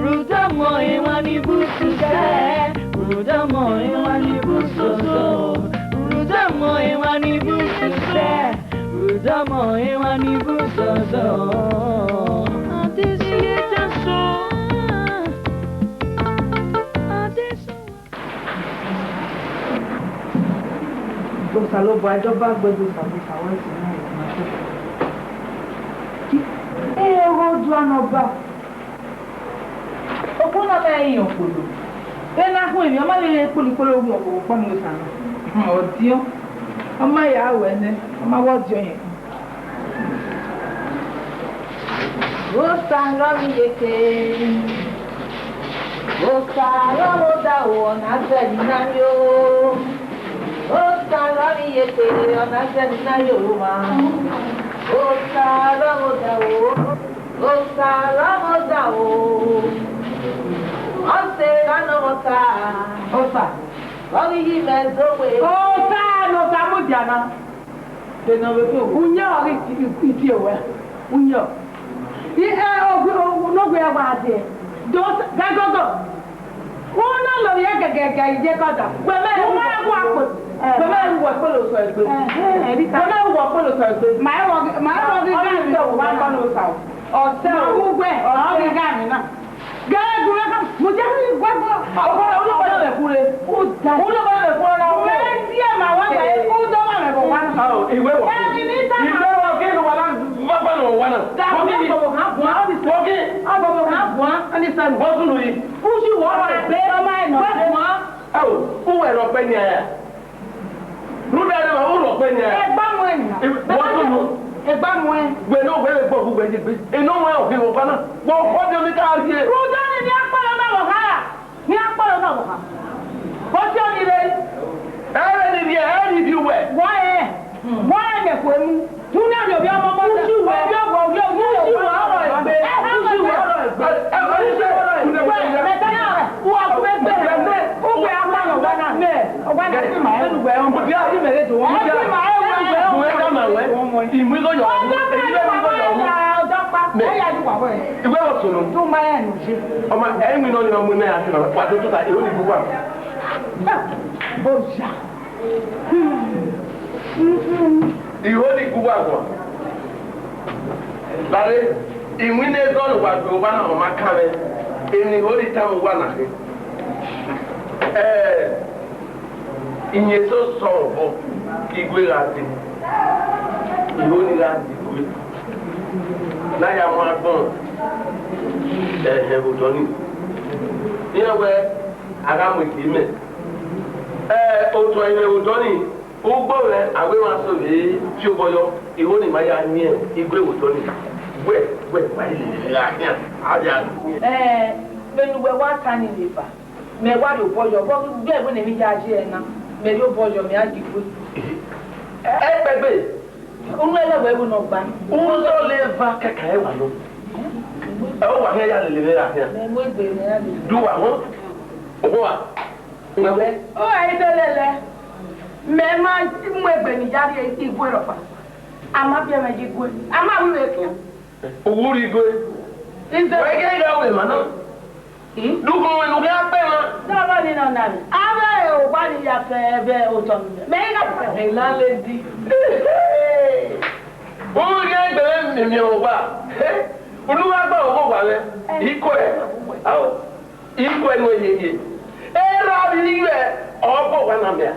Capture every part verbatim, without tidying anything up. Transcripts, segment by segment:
Rhunmwuda ọmọ emwa ni bu sẹ, rhunmwuda ọmọ emwa ni bu soso, rhunmwuda ọmọ emwa ni bu sẹ, rhunmwuda ọmọ emwa ni bu soso. Adesuwa. Adesuwa. Osanobua, ẹdẹ ọba gbe ẹdẹ Osanobua, wẹ sẹ nẹ. Ee, ọghe Osanobua. Okhuo na ma rẹn okpolo. Vbene a khuẹn emwi, ọ ma vbe rẹn kpolo kpolo ru ọkpọkpa ne Osanobua. Ọdiọn. Ọ ma ya ruẹ nẹ, ọ ma wẹ ọdiọn yẹn. Osa rọ vbe iyeke, Osa rọ vbe odaro, ọ na zẹ emwi na yo. Osa rọ vbe iyeke, ọ na zẹ emwi na yo ma. Osa rọ vbe odaro, Osa rọ vbe odaro, ọ sẹ gha nọ mwẹ Osa. Osa. Ọ ghi yi mwẹ zẹ owe. Osa ne Osa mudia na. Uyẹn ọghe itie ruẹ, uyẹn ọ. I, ẹ, ogbe, o, ne ogbe wa dee. Do, gagogo. Una lo ye gẹgẹgẹ ye kọda. Wẹ mẹ, u ma gua kpo. Wẹ mẹ, u wọ kpolo sọ egbe. Ẹhẹn, Erika. Wẹ mẹ, u wọ kpolo sọ egbe. Ma ẹ wọ, ma ẹ wọ ghi ga mi. Ọ sẹ o. Ọ sẹ o. Ma wu wẹ, ọ ghi ga mi na. Gẹrẹ gu mwẹ ka, mu je ghi gua gua. Ọkọ rẹ, u lọ bọyọ vbe ẹkhu re. U da. U lọ bọyọ vbe ẹkhu re na. Mẹ die ma wa wẹ, u dọ ma mẹ bọ wa na. Ao, iwe wọ. Ẹ, ni ni ta ma. Iwe wọ ke nu wa na, wa gba nu wa na. Da, wọ ke. Ọgbọgbọ ha bua, ọ ni sẹ. Wọ ke. Ọgbọgbọ ha bua, ọ ni sẹ nu. Wọ sunu yi. U si wọ rọ egbe. Ọma ẹ nọ. Wẹ bua. Ao, u wẹ rọ gbe ni aya. Rhunmwuda ne ọ rhọkpẹ nian. Egba muẹn nian. Wọ tunu. Egba muẹn. Wẹ ne ọ wẹ vbe gbọ gu wẹ ye egbe. Enọ wẹ ọ ghi vbe ọgba na. Wẹ ọkhọ de ọni ka rhie. Rhunmwuda ne a kpọlọ na vbe ọha ra? Ne a kpọlọ na vbe ọha? Ọtiọni rre. Ẹ vbe ni rhie, ẹ ni rhie uwẹ. Wọ rẹn, wọ rẹn ne ẹko emu. Una rhie ovbi ọmọ ọmọ na. Usi wẹ. Ovbi ọmọ, ovbi ọmọ. Usi wẹ ọrọ egbe. Usi wẹ ọrọ egbe. Usi wẹ ọrọ egbe. Wẹ, mẹ ta ya rẹ. Uwa gu egbe rẹ. Ugbẹ a wa nọ ọgba na. Mẹ. Ọgba na fi ma ẹ. Ẹnu wẹ ọmọ. Mo bi a fi mẹ re do. Ẹ fi ma ẹ wẹ. Mo ẹ da ma wẹ. Imu igho yọ. Ọjọ́ pé ẹ yà wá wẹ̀. Ọjọ́ pa. Mẹ. Ẹ yà ju wà wẹ̀. Ìwé ọ̀tún nù. Tún máa yà nù ṣe. Ọmọ, ẹ ń mi náà ni ọmọ náà àti màmá. Wà á tó tó ta, ìwé ni gbogbo àwọn. Bó ṣá. Ìwé ni gbogbo àwọn. Lare, ìwé ni ẹjọ́ ni wà gbé wa náà ọmọ ká mẹ. Èmi ìwé ni táwọn wà náà. Ẹ, Iye so sọ vbọ ke igue gha dee, iro ni gha dee igue, ne a ya mu agbọn ẹhẹn vbe odọ nii. Iran wẹẹ a gha mu eke mẹ. Ẹ, otọ ẹmwẹ vbe odọ nii, ugbo mwẹ a wẹ emwa so vbe fi obọ yọ, iro ni ma ya yin igue vbe odọ nii. Wẹ, wẹ, wa i lele gha khian, a ya. Ẹ, vbene uwẹ wa ta ni leba. Mẹ wa rhie obọ yọ, obọ ghi gbe ẹvbo ne emwi ya ye ẹre na, mẹ rhie obọ yọ, mẹ a gie igue. Ẹ kpẹgbe. Unu ẹlẹ wẹ ẹvbo ne ọ gba. Unu zọ le eva kẹkan ẹwa nọ. Ẹ, ọ wa khian ya lele mwẹ ra khian. Mẹ mu egbe mẹ ra lele. Du wa họn. Owa. Wẹ. O wa ite lele. Mẹ ma mu egbe ni ya rhie igue rọkpa. A ma biẹ mwẹ ye igue. A ma ru vbe khian. Uwu rhie igue. Ize. Wẹ ghe gha wẹ ma na. Hmm? Dukhunmwu ne u gha kpẹ mwa. Sọrọ ni nọ na mẹ. Avbe owa ni ya fẹ vbe otọ ni mẹ. Mẹ i gha fẹ. Landlady. U ghi gbe mwẹ miẹn owa. Unu gha gba owa mwẹ. Ikọ ẹ. Ao. Ikọ ẹ nuẹn yeye. Erha vbe iyuẹ, ọ bu owa na mẹ a.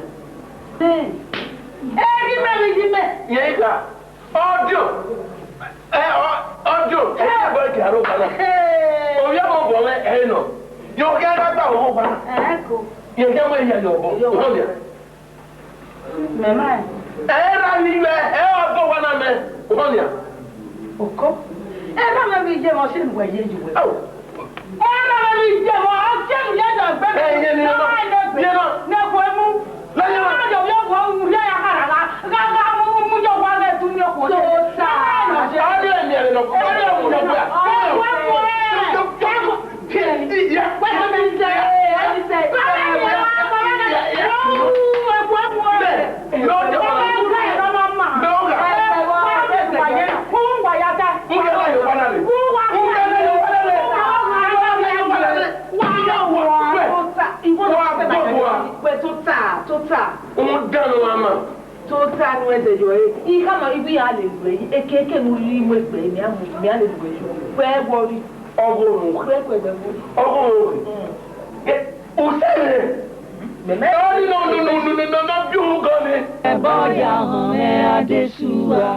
Ẹ ghi mẹ vbe yi mẹ. Yẹn i gha. Ọdiọn. Ẹ, ọ-, ọdiọn. Ẹ, ẹ bọ ẹkẹ aro ba na. Ovbi ọmọ bọ mwẹ, ẹ nọ. Yọ khian gha gba owa na. Ẹ ko. Yẹn khian mwẹ ya yọ bọ. Yọ. Ọ nọ. Mẹ ma. Ẹ ra ni mẹ, ẹ ọ bọ wa na mẹ. Ọ nọ. Oko. Ẹ na mẹ bi je mọ se nu wẹ ye ju wẹ. Ao. Ẹ na mẹ bi je mọ, ọ se nu ye jọ gbe. Ẹ, ye ni nọ. Ye nọ. Ne ko mu. Lẹ́yìn náà. Ọjọ́ yóò wọ ohun yóò yà kàrà la. Gàgà mú mú yóò wá lẹ́dùn ní ọkọ̀. Tó ta. Ọdún èmi ẹ̀rẹ̀ lọ. Ọdún èmi lọ gbà. Ọwọ́ mú ẹ. Ìyá. Wẹ́n ti mi jẹ. Wẹ́n ti jẹ. Ẹ̀kú ẹ̀kú ẹ̀. Bẹ́ẹ̀. Lọ́jọ́ wọn. Ọmọ ẹgbẹ́ ìlọ́mọ mà. Bẹ́ẹ̀ ó gà. Ẹ wá. Wọ́n á bẹ̀rẹ̀ wáyé. Wọ́n wáyà dá. Ń bẹ láyé wá lálẹ́. Wọ́n wá. Ń bẹ láyé wá lálẹ́. Sa. Rhunmwuda ne ọ ma ma. Tota ne uwẹ zẹ yọ ẹre. I khama igbe iran lele uwẹ yi, ekeke ne u rhirhi mu egbe, mẹ a mu, mẹ a lele uwẹ yọ. Wẹ worry. Ọghe orhunmwu. Wẹ kuẹ gbẹ worry. Ọghe orhunmwu. Mm. Ẹ, u sẹ mwẹ. Mẹ, mẹ. Ọ ni nọ, nọ, nọ, nọ, nọ, nọ, nọ, biẹ uhunmwu gọ nẹ. Ẹbọ ya họn mwẹ Adesua,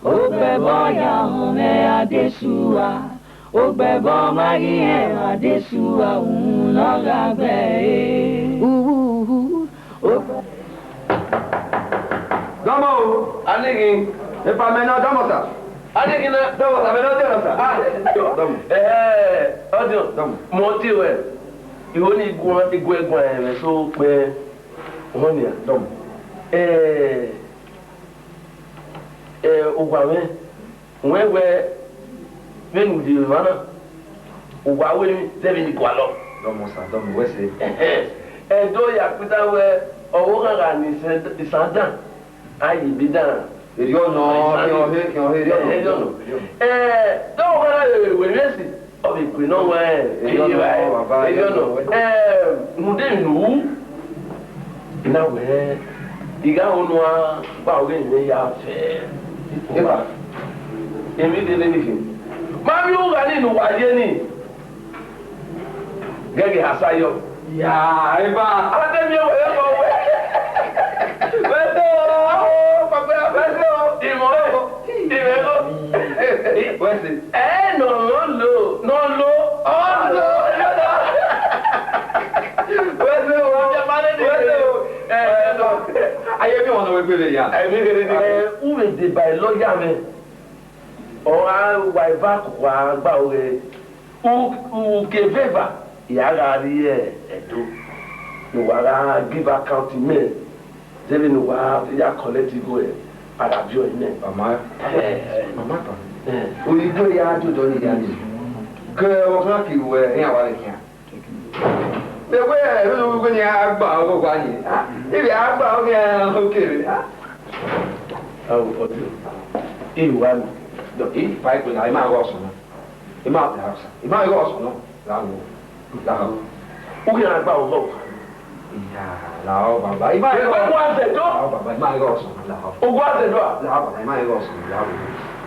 ogbẹbọ ya họn mwẹ Adesua, ogbẹbọ ma ghi họn mwẹ Adesua, uhunmwu ne ọ gha gbe ẹre. Uhuhu, ogbẹ- Dọmọ o. Anighi. Epa mẹ na dọmọ sa. Anighi na. Dọmọ sa, mẹ na dọmọ sa. Ah, dọmọ. Ẹhẹ, ọdiọn. Dọmọ. Mẹ ọtẹn ruẹ, ihwo ni guan, iguẹ guan ẹmwẹ so kpẹn. Ọmọ nia. Dọmọ. Ẹ, ẹ, uwa mwẹ, wẹ wẹ, vbene u rhie emwa na, uwa wẹ emwi zẹ vbene I gualọ. Dọmọ sa, dọmọ, wẹ sẹ. Ẹhẹn. Ẹdẹ ya kpita wẹ, ọvbokhan gha ne isan, isan dan, a ye ebe dan. Erriọ nọ, khian ọhe, khian ọhe, erriọ nọ. Erriọ nọ. Ẹ, dọmọ gha na vbe wẹ emwi esi. Ọ vbe kue nọ wẹ, erriọ nọ, baba, erriọ nọ. Ẹ, rhunmwuda emwi ne u ru, I na wẹ, I gha ho ne u gha gba ọghe emwi ya fẹ. Eba, emwi dede ni khin. Ma vbe ugha ni ne uwa ye ni. Gẹgẹ a sa yọ. Ya, eba. A te miẹn wẹ, eba wẹ. Wẹ te o. Wẹ te o. Imọ. Imọ. Wẹ te. Ẹ nọ, nọ lo, nọ lo, ọ lo. Wẹ te o. Wẹ te o. Ẹ, ẹ nọ. Aye mi wọn wẹ gbele ya. Ẹ mi gele ni. Ẹ, u vbe deba lọya mwẹ. Ọ gha wa eva koko a gba ore. U, u ke veva, I a gha rrie Ẹdo, ne uwa gha give account mẹ, zẹ vbene uwa ya collect igho a gha viọ imẹ. Mama, eh, mama kan. Eh. Oyibo ya dodo ni ya ni. Ke ọkhan ke wẹ, iran wa le khian. Mẹ wẹ, ẹ, vbene uwa ni a gba ọghe wa ni. Ah, ivbi a gba ọghe okere. Ah. Awo, ọdọ. Iwa mi. Dọ, i fa ikpe na, ima gha ọsọ na. Ima, ima gha ọsọ na. Lahọ, lahọ. U ghi na gba ọmọ. Iya, lahọ baba. Ima gha ọsọ. Lahọ baba, ima gha ọsọ na, lahọ. Ogun azẹ do a? Lahọ baba, ima gha ọsọ na, lahọ.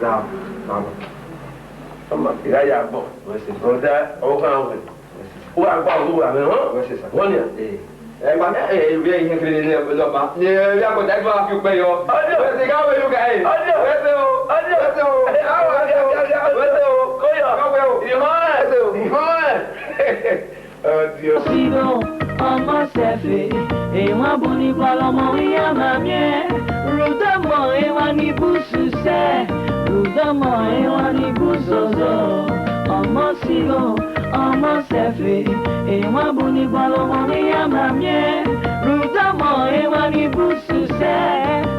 Lahọ, lahọ. Ọmọ, I gha ya gbọ. Wẹ sẹ. Ọda, ọghan wẹ. Wẹ sẹ. Wa gba ọghe uwa mwẹ, họn? Wẹ sẹ sa. Wẹ nia? Eh. Ẹ gba, ẹ, ẹ, vbe iyan kele ne lọma. Ni, ẹ, vbe akọta ẹgbẹ wa fi ukpẹ yọ. Ọjọ. Wẹ sẹ, gha wẹ yu ga, ẹ. Ọjọ. Wẹ sẹ o. Ọjọ. Wẹ sẹ o. Ẹ, awa, wẹ sẹ o. Wẹ sẹ o. Koyọ. Gha wẹ o. Ihọn ẹ. Wẹ sẹ o. Ihọn ẹ. Ọjọ. Sigo, ọmọ sẹfe, ewa bu ni gbalọ ọmọ iya ma miẹn. Rudọmọ ewa ni bu susẹ, rudọmọ ewa ni bu zozo. Ọmọ sigo, ọmọ sẹfe, ewa bu ni gbalọ ọmọ iya ma miẹn. Rudọmọ ewa ni bu susẹ,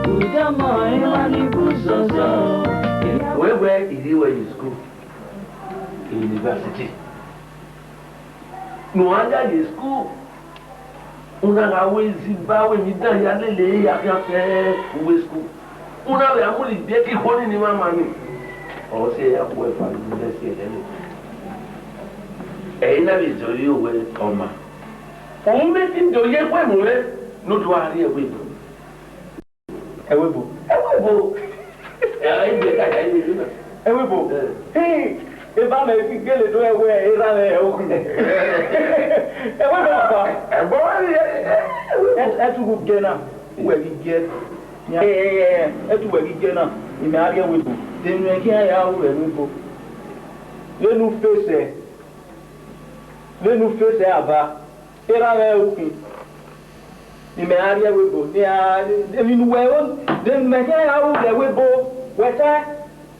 rudọmọ ewa ni bu zozo. Wẹ wẹ I rhie ruẹ ye school, university. Ne uwa ya ye school, u na gha ru ezi ba wẹ emwi dan ya lele ya khian fẹ uwu school. U na vbe a mu ni biẹ ke ikhuo ni ni mwamwa ni. Ọ sẹ ya khuẹ fa ni u lẹ si ẹdẹ ni. Ẹ i na vbe zẹ ọre owẹ ọma. Ọ mwẹ te do ye ẹguẹ mu mwẹ ne u do a rrie ẹvbo ebo. Ẹvbo ebo. Ẹvbo ebo. Ẹ, ẹ, ẹ, ẹ, ẹ, ẹvbo ebo. Ẹ. Hey, eva mẹ ghi gele do ẹwẹ erha mwẹ okhin. Ẹvbo ebo, baba. Ẹvbo ebo. Ẹ, ẹ tu ghẹ na, uwẹ ghi giẹ. Ẹ, ẹ, ẹ, ẹ tu uwẹ ghi giẹ na, imẹ a rrie ẹvbo ebo. De enu ẹkẹn ya ru ẹvbo ebo. Vbene u fẹsẹ, vbene u fẹsẹ aba. Erha mwẹ ukhin, ne imẹ ra rrie ẹvbo ebo, ne a, emwi ne uwẹ ro, ne imẹ khian ra ru vbe ẹvbo ebo, wẹ tae,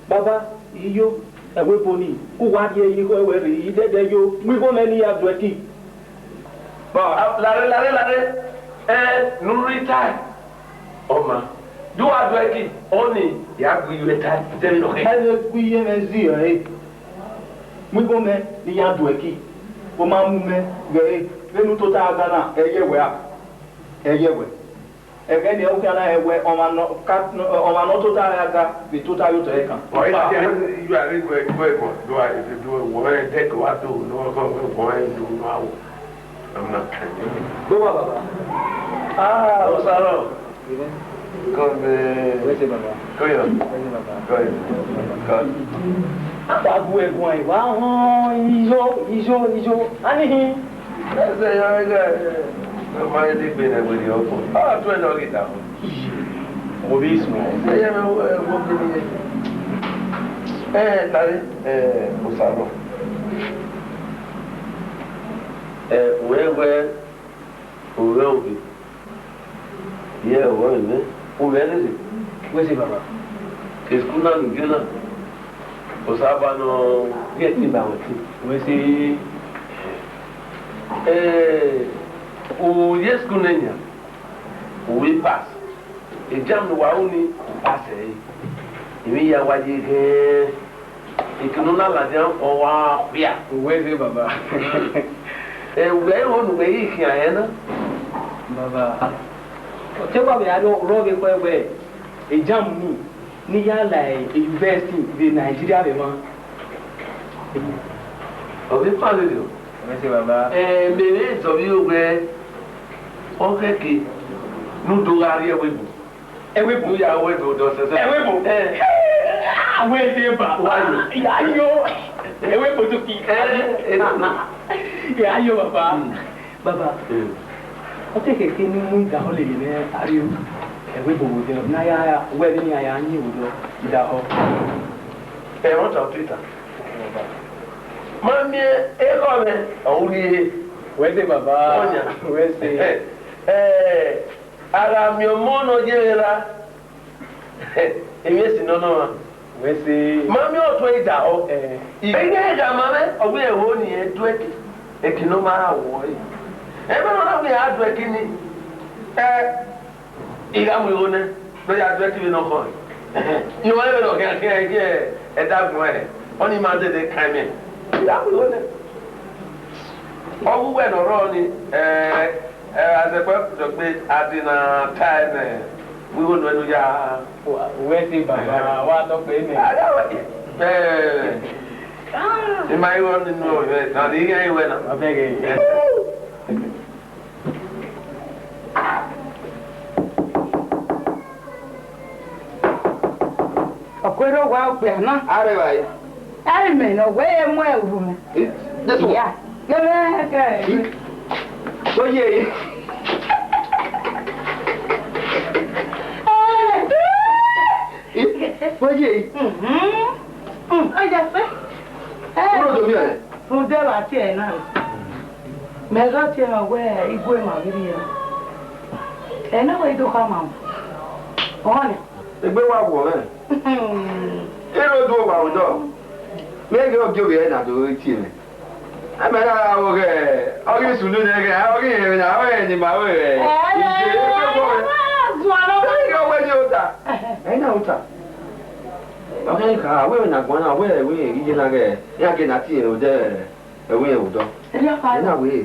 baba, iyo, ẹvbo ebo ni, uwa rhie ye igho ẹwẹ rre, idẹdẹ yo, mu igho mwẹ ne I ya do ẹki. Bọ, a, lare, lare, lare, ẹ, ne u rhie tae. Ọma, de uwa do ẹki, ọnii ya gu iye ta zẹ vbene ọ khin. Ẹ vbe gu iye mwẹ zẹ ẹre. Mu igho mwẹ ne I ya do ẹki. Ọ ma mu mwẹ ghẹ ẹre, vbene u tota gha ga na, ẹ yẹ wẹ a? Ẹ yẹ wẹ. Ẹghẹ nii, ọ khian na hẹ wẹ ọmwa nọ ka, ọmwa ne ọ tota gha ga vbe tota ye otọ ẹre kan. Ọ i na dia, you are going, going, going, do I, do I, wọ ẹdẹ ke wa do, no, wọ ẹdẹ do, no, awọ. Ọmọ kan. Go, baba. Ah, Osaro. Come. Where's the baba? Go on. Where's the baba? Go on. Go on. Apa gu ẹguae wa họn iyo, iyo, iyo. Anihin. Ẹsẹ ya ga. Ọmọ ẹni gbé nẹ wẹrẹ ọkọ. Ah, tu ẹ lọ gita. Wo bi sùn. Ẹsẹ ya mẹ wo, wo kini. Eh, tare, eh, Osaro. Eh, wẹ wẹ, o rẹ obe. Yẹ, ọ rẹ mwẹ. U mwẹ rere? Wẹ se baba. Ke school na ni gie na. Osaba nọ. Gie te ba wẹ te. Wẹ se. Eh, u ye school nẹ yan. U vbe pass. Exam ne uwa ru ni, u pass ẹre. Emwi hia wa ye ghẹn. Eke ne u na ladian, ọ wa khia. Uwẹ ze baba. Ẹ, wẹ ro ne uwẹ ghi khian ẹre na? Baba, ọ te wa vbe a rọ, rọ vbe khuẹ wẹ, exam ni, ne I ya la university vbe Nigeria vbe emwa. Ọ vbe fan lele o? Uwẹ ze baba. Ẹ, mẹ vbe zọ vbe wẹ, ọ khẹke ne u do gha rrie ẹvbo ebo. Ẹvbo ebo. Ya wẹ do dọ sẹsẹ. Ẹvbo ebo. Eh. Ah, wẹ se baba. Why? Ya yo. Ẹvbo ebo to ki. Eh, eh, no, no. Ya yo baba. Mm. Baba. Mm. Ọ te khẹke ne I mu idahọ lele mwẹ arrie ẹvbo ebo vbe odẹ. Ne a ya wẹ vbene a ya yin vbe odẹ idahọ. Ẹ, ọ ta Peter. Ma miẹn ekhọe mwẹ, ọ ru rhie. Wẹ se baba. Ọyan. Wẹ se. Eh, eh. A gha miẹn ọmọ ne ọ ye vbe ra, emwi esi nọ nọ ọmwa. Wẹ se. Ma miẹn ọtuẹn idahọ. Eh. Ighẹ gha ma mwẹ, ọ wẹ ẹvbo ni ẹ duẹki, eke ne ọ ma ra wọ ẹre. Ẹmwẹ ne ọ na wẹ a duẹki ni, ẹ, I gha mu igho nẹ, ne ọ ya duẹki vbene ọ khọn. Irẹn ọre vbene ọ khian khian ẹdẹ agbọn ẹre, ọnii ma dede kan imẹ. I gha mu igho nẹ. Ọ gu uwẹ ne ọ rrọọ ni, ẹ, ẹ, azẹkpẹ dọgbe a de na ta ẹnẹ, mu igho nuẹ ne u ya. Uwẹ te baba, wa tọ kpe mẹ. A ya wẹ, ẹ, I ma igho ni nu ọvẹ, na ni ighe iwẹ na. Ọ bẹghe. Ẹ. Ọ kuẹrẹ owa okpia na. Arẹvbare. Ẹi mẹ ne ọ wẹ emu ẹrhu mẹ. Eh, this one. Ya. Kẹmẹ kẹ. Eh, bọye. Eh, bọye. Mhm. Mm, ọ ya fẹ. Eh. Kúrò tó bí ẹ. Rhunmwuda ẹvbo a tie ẹre na. Mẹ gha tie ẹre wẹ igue ma vberriọ. Ẹre na wẹ I do khama. Ọhọn nia. Egbe wa guọ mwẹ. Iro du owa odọ. Mẹ ghe ọ gie ovbi ẹre na do tie mwẹ. Amẹ na gha ro ghe, ọ ghi sunu nẹ ghe, ọ ghi rẹn emwi na, ọ rẹn ne ima ru ẹre. Ije, egbe guọ mwẹ. Zuan nọ. Ọ ghi rẹn wẹ ne ota. Ẹ na ota. Ọ ghi kha, wẹ emwi na guan na, wẹ, wẹ iye na ghe, iran gie na tie odẹ. Ẹwẹ rẹn vbe odọ. Erriọ kha. Ẹ na wẹ,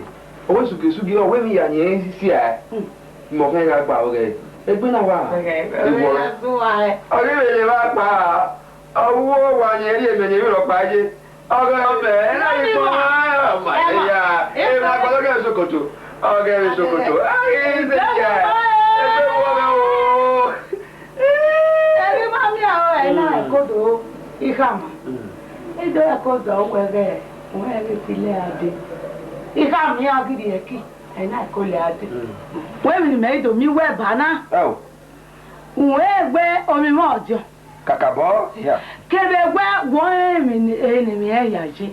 ọ wẹ sugesuge, ọ wẹ emwi ya ni ẹ i si a. Hmm. Mẹ ọ khian gha gba ọghẹ. Egbe na wa. Ọghẹ, ewọ ọghẹ rẹ. Ọ ghi vbe lele evba kpa, ọ wu wa ni ẹ rhie mẹ ni emwi rhọkpa ye. Ọghẹ ọmẹ, ẹ na ghi kpọnmwẹ, ọmọ, ẹ ya, ẹ na gbọdọ ghe sokoto. Ọghẹ vbe sokoto. Ai, ẹ ya. Egbe vbe ọghẹ o. Emwi ma miẹn ọre na ẹkodo, I khama. Mm. I do ẹkodo wẹ ghẹ, wẹ vbe ti lẹ a dee. I khama iran ghi rhie ẹki, ẹ na ẹko lẹ a dee. Mm. Wẹ emwi ne imẹ i do miẹn uwẹ ba na. Ẹo. Uwẹ egbe ovbi mwẹ ọdiọn. Kakabọ, yeah. Kevbe wẹ wọ rẹn emwi ne, emwi ẹre ya ye.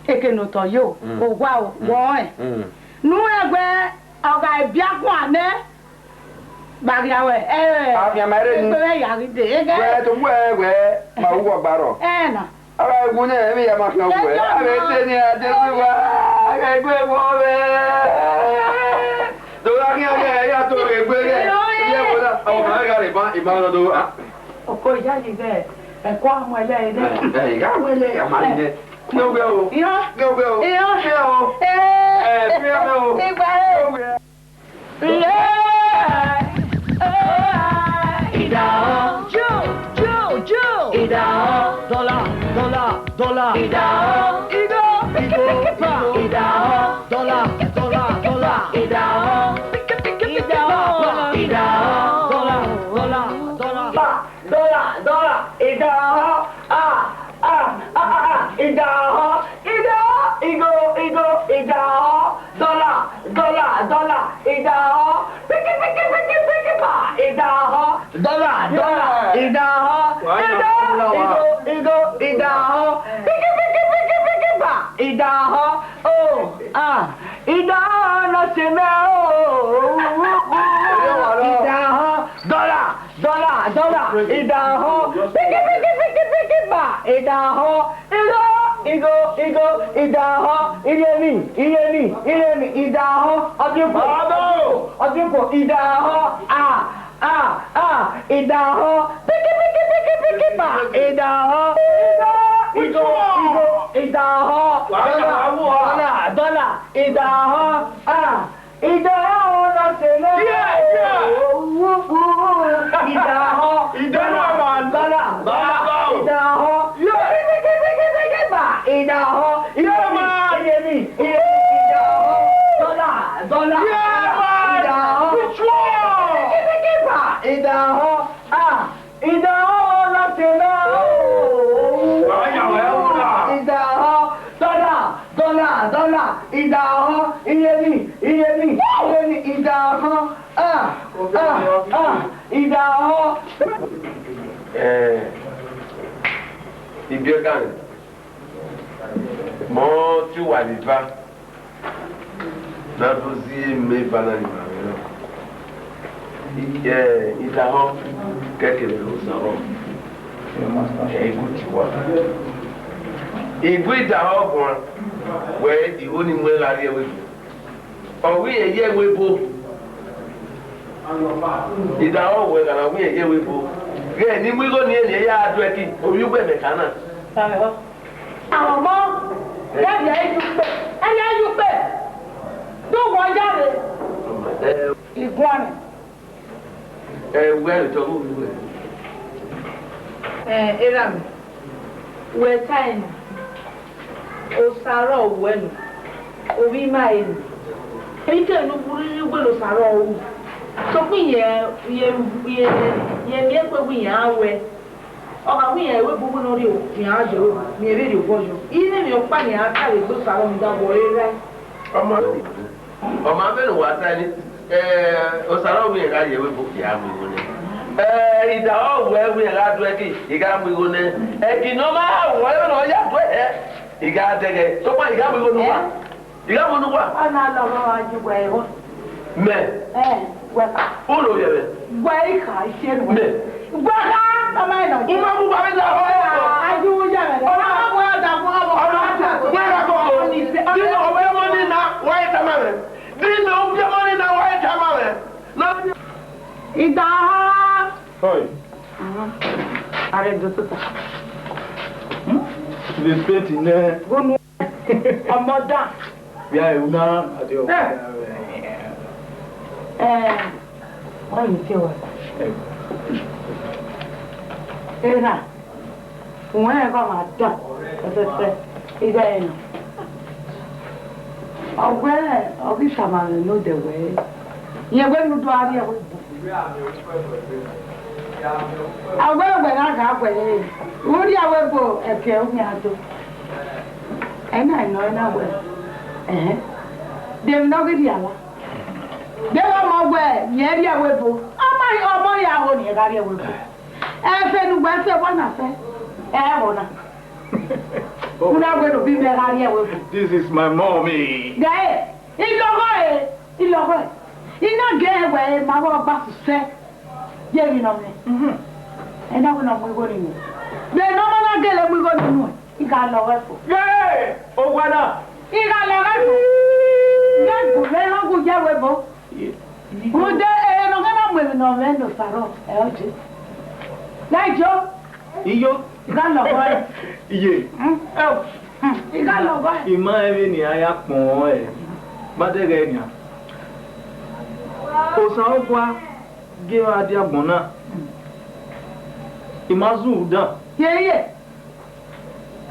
Eke ne otọ yo, mm, owa o, mm, wọ rẹn. Mm. Ne uwẹ wẹ ọ gha biakuan nẹ, Gbagia wẹ, ẹ, afianma rre ni. Egbe mwẹ ya ghi dee, egbe. Wẹ to wẹ, wẹ, ma wu wọ gbarọ. Ẹ na. A gha wu nẹ, emwi ya ma khian wu wẹ. A vbe te ni a de wu wa. A gha gu ẹvbo vbe. Do gha khian ghe, ya to ghe gbe ghe. Iyo, iyo. Iye wo na, ọ ma gha re ba, ima no do. Ah. Oko iya yi ghe, ẹ kua mu ẹlẹ ẹre. Ẹ, ẹ, gha wẹ lẹ, a ma ri nẹ. Ne wẹ o. Iyo. Ne wẹ o. Iyo. Fia o. Ẹ. Ẹ, fia o. Igba ẹ. Ne wẹ. Idaho. Ju, ju, ju. Idaho. Dollar, dollar, dollar. Idaho. Igo. Igo. Idaho. Dollar, dollar. Dọla, dọla, dọla, idahọ. Piki, piki, piki, piki, ba, idahọ. Dọla, dọla, idahọ. Ido, ido, ido, idahọ. Piki, piki, piki, piki, ba, idahọ. O, a, idahọ na se mẹ o. Idahọ, dọla, dọla, dọla, idahọ. Piki, piki, piki, piki, ba, idahọ. Igho, igho, igho, idahọ, iyemi, iyemi, iyemi, idahọ, ọdiuko, ọdiuko, idahọ, a, a, a, idahọ, piki, piki, piki, piki, ba, idahọ, igho, igho, igho, idahọ, dọla, dọla, dọla, idahọ, a. Idahọ na se mẹ. Yeah, yeah. Idahọ. Idahọ, man. Bala, bala. Bala, bala. Idahọ. Yeah. Bigi, bigi, bigi, bigi, ba. Idahọ. Yeah, man. Iyemi, iyemi, idahọ. Dọla, dọla. Yeah, man. Idahọ. Which one? Bigi, bigi, ba. Idahọ. Ah. Idahọ na se mẹ o. Idahọ, dọla, dọla, dọla, idahọ, iyemi, iyemi, iyemi, idahọ, ah, ah, ah, idahọ. Eh, ibiẹka ni, mọ ti uwa vbe eva. Ne a do zi eme eva na ni ma mwẹ na. I, eh, idahọ kẹkẹ vbe Osanrọ. Eh, igu ti uwa. Igu idahọ guan, wẹ igho ni mu ẹn gha rrie ẹvbo ebo. Ọ wẹ irẹn ye ẹvbo ebo. Idahọ wẹ gha na wẹ irẹn ye ẹvbo ebo. Ghẹ ne I mu igho ni rẹn ne I ya do ẹki, ovbi ugbẹn mẹ ka na. Ọmọ, ẹrẹvia i ye ukpe, ẹrẹvia i ye ukpe, do wọ ya rre. Iguan. Ẹ, wẹ ẹre tọ vbe oruẹ. Ẹ, erha mwẹ, wẹ ta ẹre nọ, Osanrọ wẹ nọ, ovbi ima ẹre nọ. Emwi kẹ ne u rhirhi wẹ ne Osanrọ ru, sokpan irẹn, irẹn, irẹn, irẹn miẹn kue wẹ iran wẹ. Ọ gha wẹ iran ẹvbo ebo ne ọ rrie ofian yọ, ne irẹn vbe rhie obọ yọ. Ighẹ emwi ọkpa ne iran ta vbe egbe Osanrọ, rhunmwuda wẹ ọre rae. Ọ ma, ọ ma vbene uwa ta ni, eh, Osanrọ wẹ iran gha rrie ẹvbo ebo, I gha mu igho nẹ. Eh, idahọ wẹ wẹ iran gha do ẹki, I gha mu igho nẹ. Ẹki ne ọ ma wẹ, vbene ọ ya do ẹhẹ, I gha dẹghẹ, sokpan I gha mu igho ne uwa. Eh? I gha mu ne uwa. Ọ na lọghọ a ju wẹ ẹvbo. Mẹ? Ẹ, wẹ ka. Ulo yẹ vbe? Wẹ i ka, I si enu. Mẹ? Wẹ ka, tama ẹnọ. U ma mu ba vbe da ọ. A ju ya vbe. Ọ na wẹ da mu ọmọ. Ọ na wẹ da koko. Ni se. Di no, ọ vbe mọ ni na, wẹ tama vbe. Di no, u vbe mọ ni na, wẹ tama vbe. Na. Idahọ. Oi. Are do tota. Hmm? Vbe peti nẹ. Gunu. Ọmọ dan. Ya, una, adio. Eh. Eh, wọ́n mi fi wá. Ena, wọ́n ẹ̀ kọ́ máa dàn pẹ́pẹ́pẹ́, ibẹ̀ ẹ̀ nà. Ọgbẹ́, ọgí sama rẹ̀ ló dẹ̀ wẹ̀. Yẹn wẹ́ nu do ariẹ wẹ́ bù. Awẹ wẹ gha gha wẹ re, u rhie avbe ebo ẹkẹ u khian do. Ẹna nọ ẹna wẹ, ẹhẹn, de emwi ne ọ ghi rhie la? De gha ọmọ wẹ, rẹn rhie avbe ebo, ọmọ, ọmọ ya ho ne irẹn gha rhie avbe ebo. Ẹfe ne uwẹ sẹ, wa na sẹ, ẹ ho na. U na wẹ ne ovbi mwẹ gha rhie avbe ebo. This is my mommy. Gẹe, I lọghọ ẹre, I lọghọ ẹre. I na gẹe wẹ ma vbe ọgba susẹ. Ye emwi ne ọ mwẹ. Mhm. Ẹ na wẹ ne ọ mu igho ni nuẹn. Vbene ọ ma na gele mu igho ni nuẹn, I gha lọghọ ẹre fo. Ye, owa na. I gha lọghọ ẹre fo. Vbe gu vbe erhan gu ye avbe ebo. Ye. Rhunmwuda ẹre ne ọ ghe na mu emwi ne ọ mwẹ ne Osaro, ẹ ọ je. Ghẹ jo. Iyo. I gha lọghọ ẹre. Iye. Hmm. Ẹ o. Hmm. I gha lọghọ ẹre. I ma rẹn vbene a ya kpọnmwẹ ẹre. Ma dẹghẹ nian. Osan ọgua gie ra dia agbọn na. I ma zun rhunmwuda. Ye, ye.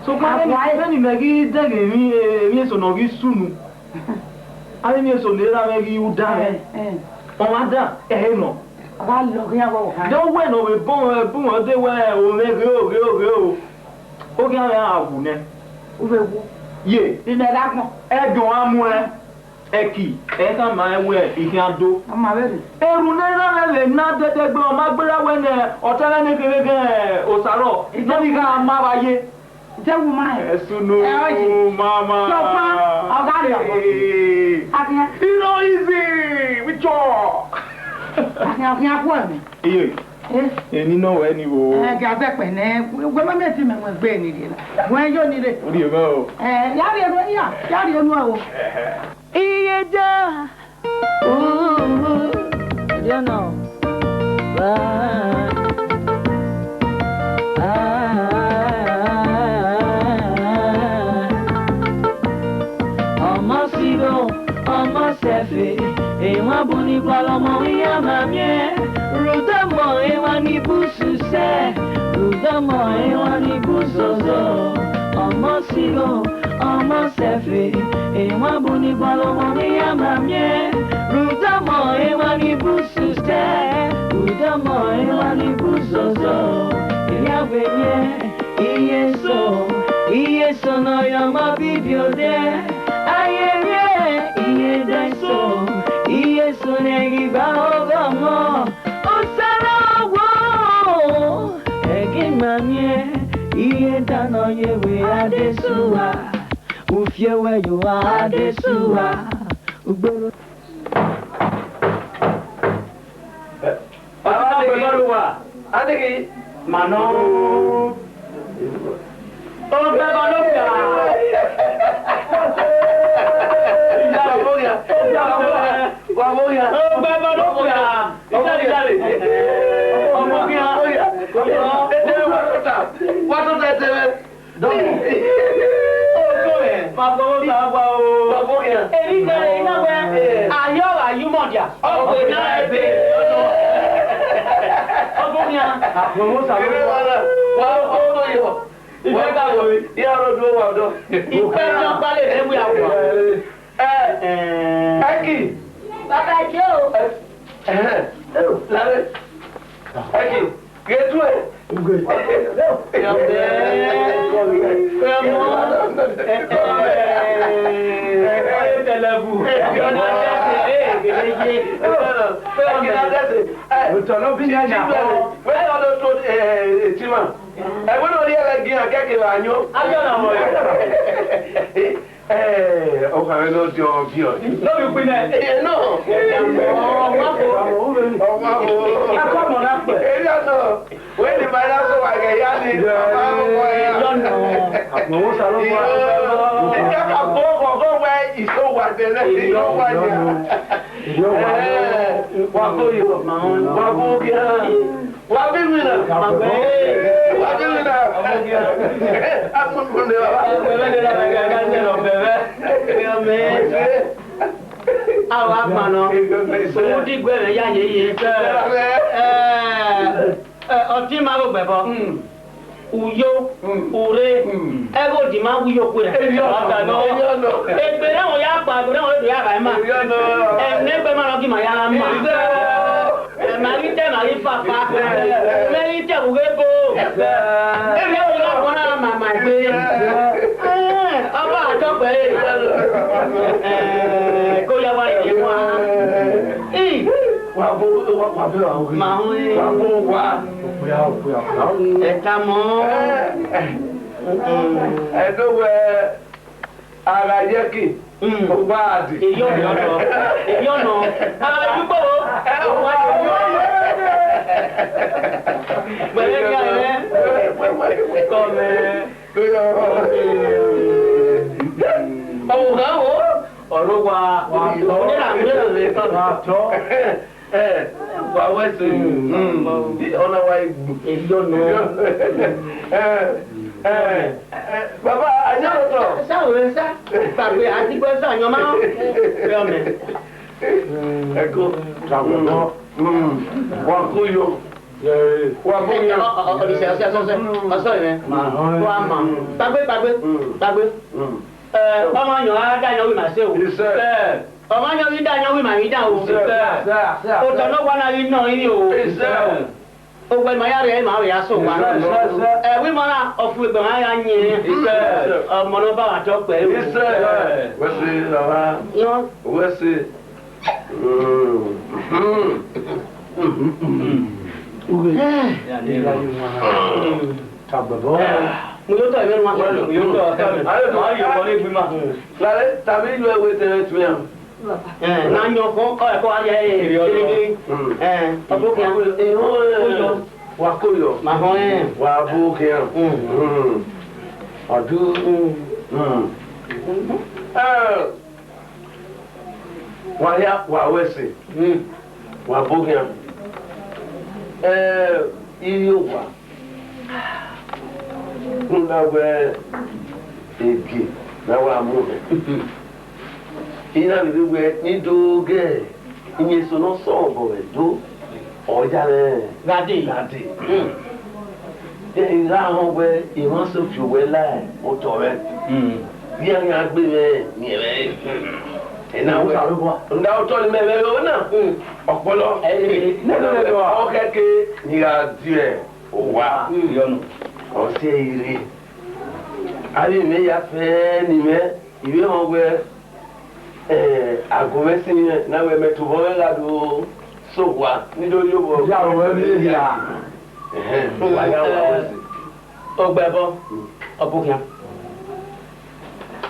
Sokpan vbene, vbene imẹ ghi dẹghe emwi, emwi eso ne ọ ghi sunu, avbe emwi eso ne erha mwẹ ghi ru uda mwẹ, eh, eh, ọmwa dan, ẹre nọ. A gha lọghe iran vbe ọvbokhan. De uwẹ ne ọ vbe bọ mwẹ, bọ mwẹ, ọ de wẹ, o mwẹ ghe o, ghe o, ghe o. Oghian mwẹ a wu nẹ. U vbe wu? Ye. Imẹ gha gbọn. Ẹdọn a muẹn. Ẹki, ẹ khama ẹn wẹẹ I khian do. Ọ ma vberriọ. Erhunmwu ne erha mwẹ vbe na dẹdẹgbe, ọ ma gberra wẹẹ ne ọ ta ẹghẹ ne kherhe ghẹ Osarọ, ne ọ ghi gha ma vba ye. Jẹ wu ma hẹ. Ẹsunu, ẹ, ọ yi. Mama. Sọkpan, ọ gha rrie ọkpa. Hey. Akhian. You know easy, with chalk. Akhian, akhian khuẹ mẹ. Iye. Eh? Eni nọ wẹ ni vbo? Eh, ga zẹ kpẹ nẹ, wẹ ma mẹ ti mẹ wẹ gbe ni rre na. Wẹ yo ni rre. Rrie mẹ o. Eh, ya rrie enu ya, ya rrie enu o. Iye da. Ooh, you know. Ah, ah, ah, ah. Ọmọ sigho, ọmọ sẹfe, emwa bun ni gualọ ọmọ iran ma miẹn. Rhunmwuda ọmọ emwa ni bu sẹ, rhunmwuda ọmọ emwa ni bu zozo. Ọmọ sigho, ọmọ sẹfe, emwa bun ni gualọ ọmọ iran ma miẹn. Rhunmwuda ọmọ emwa ni bu sẹ, rhunmwuda ọmọ emwa ni bu zozo. Iran vbe miẹn, iye eso, iye eso ne ọ ya ọmọ bibi odẹ. Aye miẹn, iye da eso, iye eso ne ghi ba ọghọ ọmọ. Osarọ wo, ẹgẹ ima miẹn, iye da ne ọ ye vbe Adesua, ufiewẹ yo Adesua, ugboro. Ọtẹn na gbẹbọ ru wa. Adeghi. Ma nọ. Ogbẹbọ ne okpia. Wa vbe okpia. Wa vbe okpia. Ogbẹbọ ne okpia. Ijale, ijale. Ọmọ okpia. Wa tota. Wa tota ẹsẹ mwẹ. Dọmọ. Ogo ẹ, ma gbọmọ ta gua o. Wa vbe okpia. Eri gare ina wẹ. Eh. Ayọ gha yu mọ dia. Ọgbe na ẹbe. Ọgbe okpia. Wa vbe okpia. Ìfẹ́ gbà wò mí. Ìyá ọ̀rọ̀ dúró wà ọ̀dọ́. Ìfẹ́ ní ọgbà lè fẹ́ wí àwọn. Ẹ, ẹ, Ẹkì. Bàbá Joe. Ẹ, ẹhẹn. Láre. Ẹkì. Gẹ̀ẹ́tù ẹ̀. Ìyàwó ẹ̀. Fẹ́ mọ́. Ẹ, ẹ, ẹ, ẹ, tẹlẹbù. Ẹ, ẹ, ẹ, ẹ, ẹ, ẹ, ẹ, ẹ, òtọ̀ ló fi yẹn yà. Wẹ́n lọ tó, ẹ, ẹ, ẹ, ẹ, ẹ, ẹ, ẹ, ẹ, ẹ, ẹ, wẹ́n lọ rí ẹlẹ́gìn akẹ́kẹ̀ẹ́ wa yán. Ayọ̀ làwọn yẹn. Ẹ, ọkàn rẹ ló di ọbí ọ. Lórí ìpínlẹ̀. Ẹ, náà. Ọmọ àbò. Ọmọ àbò. Akọ́mọ náà pẹ̀. Èrè àná. Wẹ́n ní báyìí lásán wà gẹ̀ yá ni. Yọ̀nà. Àpò owó sá ló wà. Ẹ jẹ́ ká gbọ́ ọ̀gọ́ wẹ́ ìṣòwò àgbẹ̀lẹ̀ ìṣòwò àgbẹ̀. Wa ko yo, wa ko gha. Wa bi mi na. Wa bi mi na. Agbọn ne wa. Awa kpannọ. Udi gu ẹmwẹ ya ye ye. Ẹ, ẹ, ọtẹn ima vbe ogbẹbọ. Uyo, urre, ẹghe odi ma wi yo kue. Egbe ne ọ ya kpa, egbe ne ọ do ya gha ima. Ẹmwẹ egbe ma nọ gi ima ya gha ma. Ẹ ma ghi te, ma ghi papa. Mẹ ghi te vbe ughe ebo. Emwi ẹvbo na kọ na ma ma egbe. Ẹ, ọ ba tọ gbe re. Ẹ, ko ya wa ye wa. I. Wa bo, wa, wa be wa. Ma hu e. Wa bo wa. Ẹ ta mọ. Ẹ, ẹ. Ẹ do wẹ. A gha ye ẹki, mm, owa a di. Eyi ọnọ, eyi ọnọ. A gha ye ukpo, owa a di. Wẹrẹ gha rẹ. Kọmẹ. Ọmọ kan wo? Ọrọ wa. Wa tọ. Ọmọ kan wo? Wa tọ. Ẹ, wa wẹ ẹse. Mm. Ọna wa igbu. Eyi ọnọ. Ẹ, ẹ, ẹ, baba, a yan otọ. Sa o, sa. Gbàgbé, a ti gbọ́ sa, yan ma. Ẹ ọmọ. Ẹ ko. Mm. Wa ko yo. Wa ko yo. Ọ, ọ, ọ, ọ, ọsẹ, ọsẹ, ọsẹ, ọsẹ. Ọsẹ rẹ. Wa ma. Gbàgbé, gbàgbé. Mm. Gbàgbé. Mm. Ẹ, ọmọ yan, a da yan wi ma se o. Yes, sir. Ẹ. Ọmọ yan ghi da yan wi ma ghi da o. Yes, sir. Otọ ne ọ wa na ghi nọ iri o. Yes, sir. Owẹ ma ya rre, ma vbe ya sẹ owa. Ẹvbo ima na, ọ fu egbe ma ya yin. Ọmọ ne ọ ba vbe atọ kpẹre. Wẹ se, baba. Wẹ se. Mu yo tọ ẹmwẹ nua. Mu yo tọ. Aye, ma ye ọkọ ne egbe ima. Lare, tama iyuẹ wẹ te mwẹ tuẹn. Eh, na yọn kọ, ọ, ẹkọ a ya, eh, erriọ, erriọ. Eh, ọ bọ khian. Wa ko yọ. Ma họn, eh. Wa bọ khian. Mm. Ọ du. Mm. Eh, wa ya, wa wẹ ẹse. Mm. Wa bọ khian. Eh, iri owa. Rhunmwuda wẹ ege ne a wa mu hẹ. Iran vbe wẹ ne I do ghe iyẹn eso ne ọ sẹ obọ vbe Ẹdo, ọ ya mwẹ gha dee. Gha dee. Mm. Then I gha họn wẹ emwa sẹ fi owẹ la otọ mwẹ. Mm. Iran khian gbe mwẹ miẹn mwẹ. Ena wẹ. Rhunmwuda otọ ni mẹ mwẹ ro na. Mm. Ọkpọlọ. Eh, eh, eh. Ọ khẹke ne I gha die owa. Mm. Ọ si ẹre rre. Avbe imẹ ya fẹ ne imẹ, I vbe họn wẹ, eh, agbọn mwẹ sin mwẹ, ne a wẹ mẹ tobọ mwẹ gha do sẹ owa, ne I do ye obọ. Ya wẹ vbe hia. Ẹhẹn, wa ya wa wẹ ẹse. Ogbẹbọ, ọ bọ khian.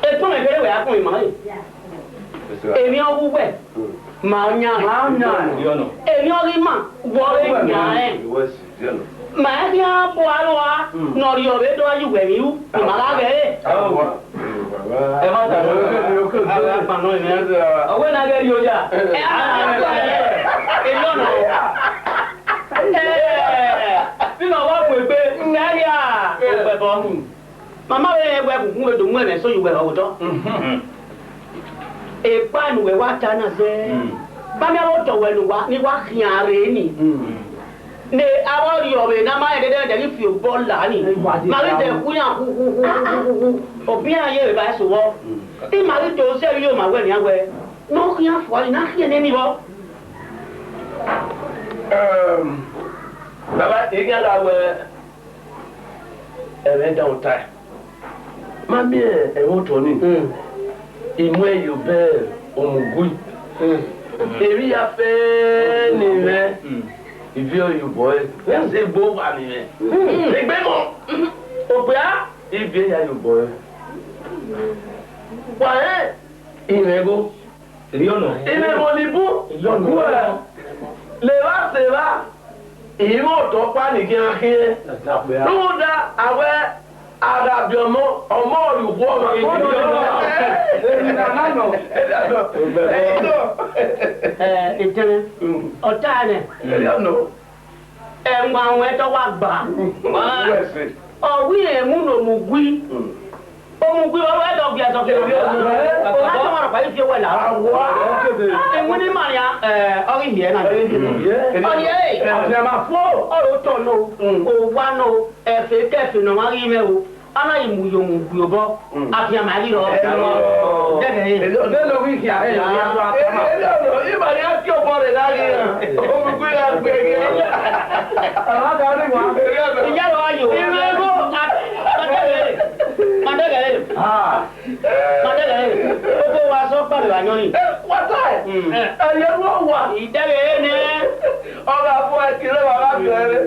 Etọmwẹ kherhe wẹ a kpọnmwẹ ima rre. Emwi ọghe uwẹ, ma yan. Ma yan. Emwi ọghe ima, wẹ ọre yan rẹn. Ma i khian bu aro a, ne ọ rhie ọvbe do a ye uwẹ emwi ru, ne ima gha ghẹ re. Ẹ ma ta nọ. Ọ wẹ na ghẹ rhie oya. Ẹ, a, a, a, ẹ, ẹ, ẹ, ẹ, ẹ, ẹ, ẹ, ẹ, ẹ, ne ọ wa mu egbe, ne a rhia ogbẹbọ. Mama vbe rẹn wẹ, gungun vbe do mu ẹmwẹ eso ye uwẹ vbe otọ. Ekpa ne uwẹ wa ta na zẹ. Ba miẹn avbe otọ wẹ ne uwa, ne I wa khian rre ni. Ne avbe ọ rhie ọvbe ne a ma rẹn dẹdẹdẹ ghi fi obọ la ni. Ma ghi dẹ khu iran khu, khu, khu, khu, khu, khu. Obọ iran ye vbe ba eso vbọ. I ma ghi do sẹ vbe iyo ma wẹ nian wẹ, ne ọ khian fua ni, ne a khian nene vbọ. Ehm, baba, I khian gha wẹ, ẹmwẹ dan tae. Ma miẹn ẹmwẹ otọ nii, I mu ẹn ye obọ Omugui. Emwi hia fẹẹrẹ ne I mwẹ, I viọ ye obọ ẹre, rẹn zẹ egbe owa ne I mwẹ. Egbe mọ, okpia, I viọ ya ye obọ ẹre. Wa rẹn, I mwẹ igho. Erriọ nọ. Imẹ emọ ni bun, erriọ nọ, guẹ, levba sẹ evba, I mwẹ otọ ọkpa ni khian khian. Rhunmwuda a wẹ a gha biẹ ọmọ, ọmọ ọre ukhu ọmwa. Erriọ nọ. Erriọ nọ. Ẹ, etẹn, ọ ta nẹ. Erriọ nọ. Ẹwaẹn ruẹn te ọ wa gba. Ọ wẹ irẹn mu ne Omugui. Omugui vbe ọ ru ẹdẹ ọ viẹ ẹzọ viẹ. Ọ gha tama ọrọkpa ghi fi owẹ la. Iwinna ima nian, ẹ, ọ ghi hiẹ na. Ọ hiẹ, ẹ. Ọ hiẹ ma fo. Ọ ro otọ nọ, owa nọ, ẹfe kẹfe ne ọmwa ghi mwẹ o. A na ghi mu ye Omugui obọ, afianma ghi rrọọ. Dẹghẹ ẹre. Vbene ọ ghi khian rẹn, ọ ghi ya do atama. Ima ya tie obọ rre gha ghi ra. Omugui gha gbe ghe. Iye aro a yo. Ima ebo, a, ma dẹghẹ ẹre. Ma dẹghẹ ẹre. Ma dẹghẹ ẹre. Obo wa sọ kpare vbe ayọn ni. Wa tae. Ẹyẹ ru owa. I dẹghẹ ẹre nẹ. Ọ gha fo ẹki rre, wa gha viọ ẹre.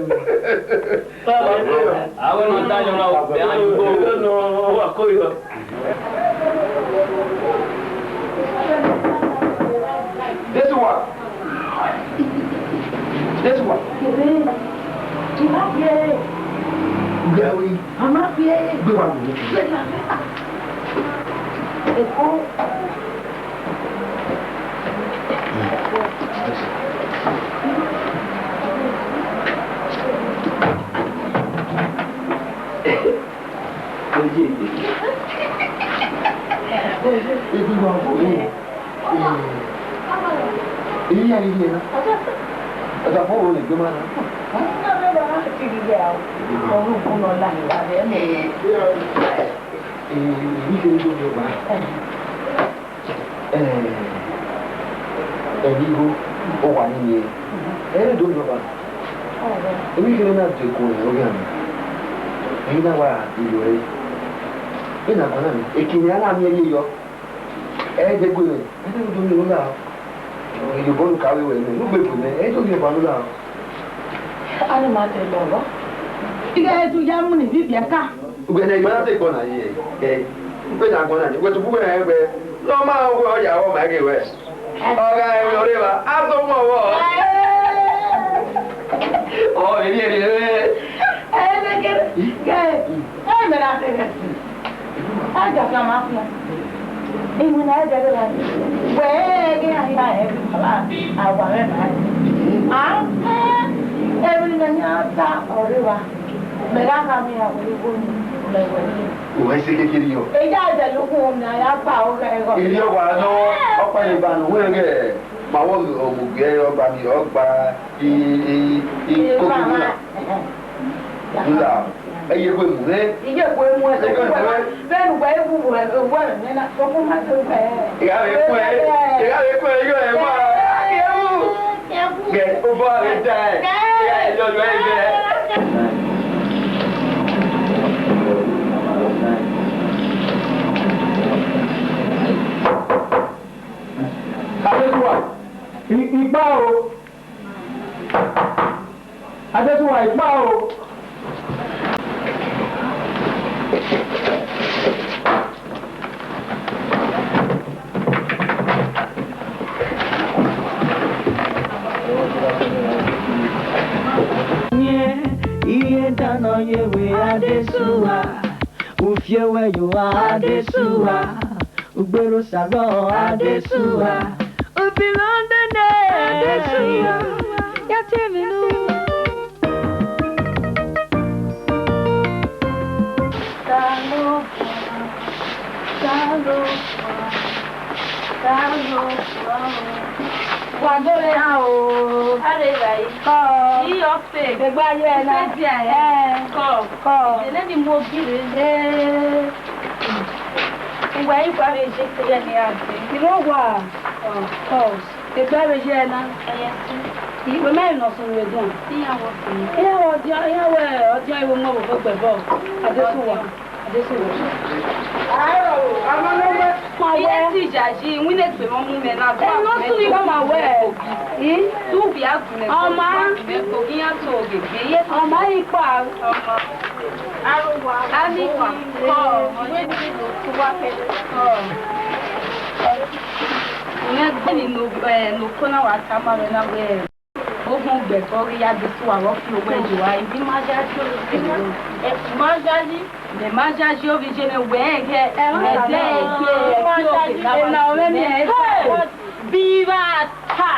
Avbe ne ọ da yọ na, ẹ, a yo ugbo. Erriọ nọ, wa ko yọ. This one. This one. Gbe wa. Eko. Ebi wa bo, eh, eh, eyi ya ni ye na. Ọdọ fo wo le gbe ma na. Eh, eyi ke do yo ba. Eh, ẹvbo igho, owa ni ye. Ẹre do yọ ba. Emwi kherhe na de gun ẹre, ọ ghi a nọ. Ẹre na wa iro ẹre. Vbene a guan na nọ, ekinnẹ a na miẹn rhie yọ. Ẹ i de gu mwẹ, ẹ i de gu mwẹ la. Iyobọ ne u ka vbe wẹ nẹ, ne u gbe bu mwẹ, ẹ i do ghi ọba ne u la. Ani ma te lọ vbọ. Ighẹ e tu ya mu ni vbe ibiẹka. Ugbẹn ne ima na te gbọ na ye, ẹ, ugbẹn na gbọ na ye, wẹ tu bu wẹ rẹn wẹ, ne ọ ma wẹ ọ ya vbọ ma ghe wẹ. Ọ gha rẹn ọre evba, a do mu ọvbọ. Ọ vbe rhie rhie. Ẹ, ẹ, ẹ, ẹ, ẹ, mẹ na te ghẹ. A ja fian ma fian. Iwinna ẹdẹ rẹ gha. Wẹ ẹghẹ a ya hẹ vbe baba awa mwẹ na. A, emwi ne imẹ yan ta ọre evba. Mẹ gha kha miẹn avbe igho ni, mẹ wẹ ni. Uwẹ sẹ kekere yọ. Eya dẹ lukhu mẹ a ya gba ọghẹ ẹghọ. Erriọ wa nọ, ọkpa ye ba nọ, wẹ ghe, ma wọ ọmọ ugie ọgba mi, ọgba i, i, i, kokoro na. Nda, ẹ ye kue mu hẹ. Iye kue mu ẹ, ẹ ye kue mu hẹ. Vbene uwẹ wu wẹ, wẹ nẹ na, sokun ma te wẹ. Ẹ gha vbe kue, ẹ gha vbe kue, ẹ gha vbe kue, ẹ gha vbe kue. Gẹ, obọ a vbe da ẹ. Gẹ, ẹ gha vbe yọ yọ ẹ gẹ. Adesuwa, i, i kpa o. Adesuwa, i kpa o. Iye danọ ye vbe Adesuwa, ufiowẹ yo Adesuwa, ugbero sagọ Adesuwa, ubiro nene Adesuwa, ya tie emwi nu. Wa do re ha o. Are gha yi. Kọ. Yi ọfe. Egbe aye na. Ife dia ẹ. Ẹ. Kọ. Kọ. Ẹnẹ ni mu ogi rre. Ee. Uwa yi gua vbe je te ye ni a de. Iro wa. Kọ. Kọ. Egbe vbe ye na. Ẹyẹ si. Iwe ma nọ sunu vbe dun. Iyan wọ fi. Iyan wọ dia, iyan wẹ ọ dia iwe mu ọvbokhan gbẹbọ. Adesuwa. Iye ti yayi, iwinna egbe mwẹ mu mwẹ na, du a gu mwẹ kogi. Du a gu mwẹ kogi, iran to ghe gbe ye. Ọ ma yi kpa. Ọ ma. Ani ki kọ, ọ ye ni no tuwa kẹ. Ọ. Mwẹ gbe ni no, eh, no ko na wa tama mwẹ na wẹ. Ogun gbẹ kọ ghi ya Adesuwa vbe ọ fi owẹ yi ua, I ma yayi ovbi je nẹ. I ma yayi. Mẹ ma yayi ovbi je nẹ wẹ ẹghẹ, ẹdẹ ẹgbẹ, ẹgbẹ ovbi na wẹ mẹ. Biba ta,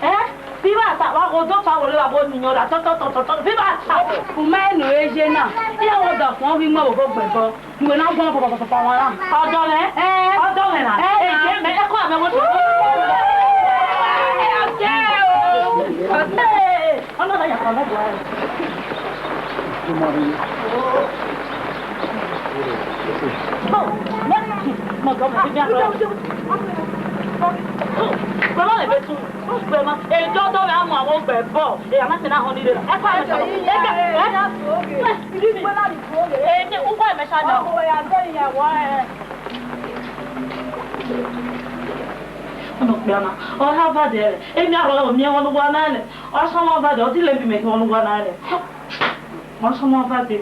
ẹ? Biba ta, wa gho do ta wo le wa bo ni yan da tọ tọ tọ tọ tọ. Biba ta. U ma nọ e ye na. Iran wẹ ọdafẹn ọ ghi mu ọvbokhan gbẹbọ. Iwẹ na guan papa papa wan na. Ọdọ mwẹ? Ẹ. Ọdọ mwẹ na? Ẹ, ẹ, na. Ẹ, mẹ, ẹ kọ amẹ wo. Ẹ, ọdẹ o. Ọdẹ. Ọmọ na ya kọ mẹ bọ. Oh, mẹ, mọ gọ mẹ bi a. Mama le betu. Gbẹma, ejo dọ vbe a mu avbe ogbẹbọ, e, a ma sẹ na họn ni rre. Ẹ kọ ẹmwẹ sha. Ẹ, ẹ, ẹ, ẹ, uwa ẹmwẹ sha nọ. Ọnọ kpia na, ọ ha vade ẹre. Emi arhọ miẹn vbọ ne uwa na nẹ. Ọ sọ ọmọ vade, ọ dile bi mẹ vbọ ne uwa na nẹ. Ọ sọ ọmọ vade.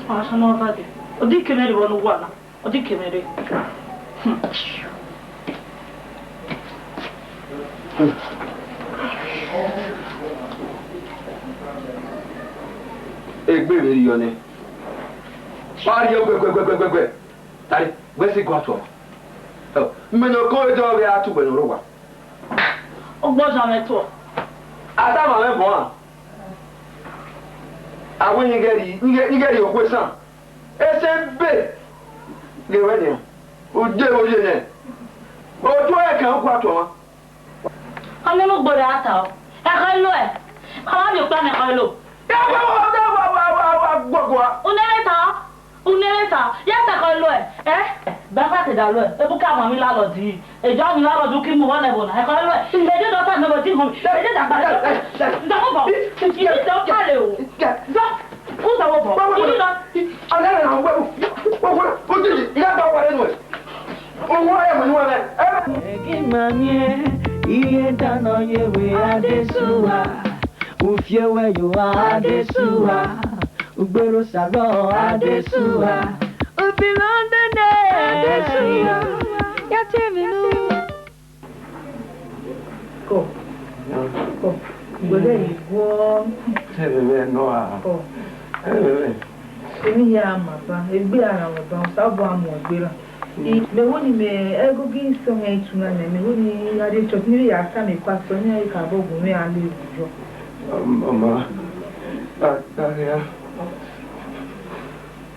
Ọ sọ ọmọ vade. Ọ di kemẹ rre vbọ ne uwa na. Ọ di kemẹ rre. Hmm. Egbe vbe rriọ nẹ. Wa rhie gbẹgbẹgbẹgbẹgbẹ. Tare, wẹ sẹ guan tuọ. Mẹ ne ọkọ ẹdẹ ọ ghi a tu wẹ ne ọ rre owa. Ọgbọzan mwẹ tuọ. A tama mwẹ bọ a. A wẹ ighẹ rhie, ighẹ, ighẹ rhie okhuo esan. Ese be ghe wẹ nian, u de vbe ye nẹ, otu ẹkan u gua tuọmwa. Ọmọ ne ugbo rre a ta ọ, ẹkhọ i lo ẹ, ọ ma miẹn okpia ne ẹkhọ i lo. Ẹ wa wa wa wa wa wa wa gbọgua. Une vbe ta ọ, une vbe ta ọ, ya ta ẹkhọ i lo ẹ, ẹ? Baba ke da luẹ, ebu ka ma mi lalọdi. Eja mi lalọdi ki mu vbọ nẹ vbo na. Ẹkọ luẹ, eje dọta nọ vbe ti họn. Eje da gba. Zọmọ bọ. Iye dọ ka le o. Zọ. U zọmọ bọ. Iye dọ. Ọnẹ rẹ na wẹ bu. Wẹ wẹ. O ti di. Ira gba wẹ nuẹ. O wọ ẹ mu nuẹ. Ẹgi ma miẹn, iye da nọ ye vbe Adesua. Ufiewẹ yo Adesua. Ugbero sagbọ Adesua. Ubi London Adesua. Ya tie mi nu. Kọ. Kọ. Gbẹdẹ yìí gbọ́. Tẹ̀lé rẹ̀ náà. Kọ. Tẹ̀lé rẹ̀. Èmi ya ma ba, egbe ara wa ba, sa bọ amọ egbe ra. I, mẹ wo ni mẹ, ẹgogo isọn hẹn itu na nẹ, mẹ wo ni a de church ni ya sa mẹ kua sọ ni a ka bọ gun mẹ a le yọ. Mama, ta, ta, ya.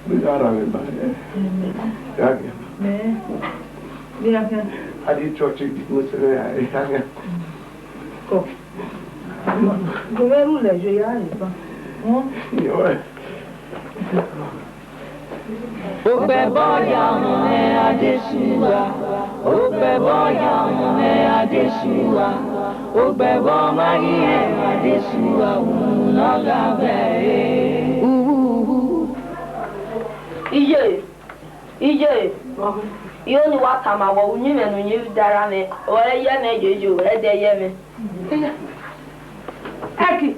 Big ara mi ba, eh. Mm. Ya ge. Mẹ. Ni a ge. A di church di mo se ya, ya ge. Ko. Gun vbe rhulẹ yo ya re ba. Hmm? Yo, eh. Ogbẹbọ ya ọmọ nẹ Adesua, ogbẹbọ ya ọmọ nẹ Adesua, ogbẹbọ ma yi ẹmwẹ Adesua, unu ne ọ gha vbe ẹre. Iye, iye, iye ni wa tama wẹ, uyinmwẹ ne uyinmwẹ da ra mwẹ, ọre yẹ mwẹ yoyo, ẹdẹ yẹ mwẹ. Ẹki,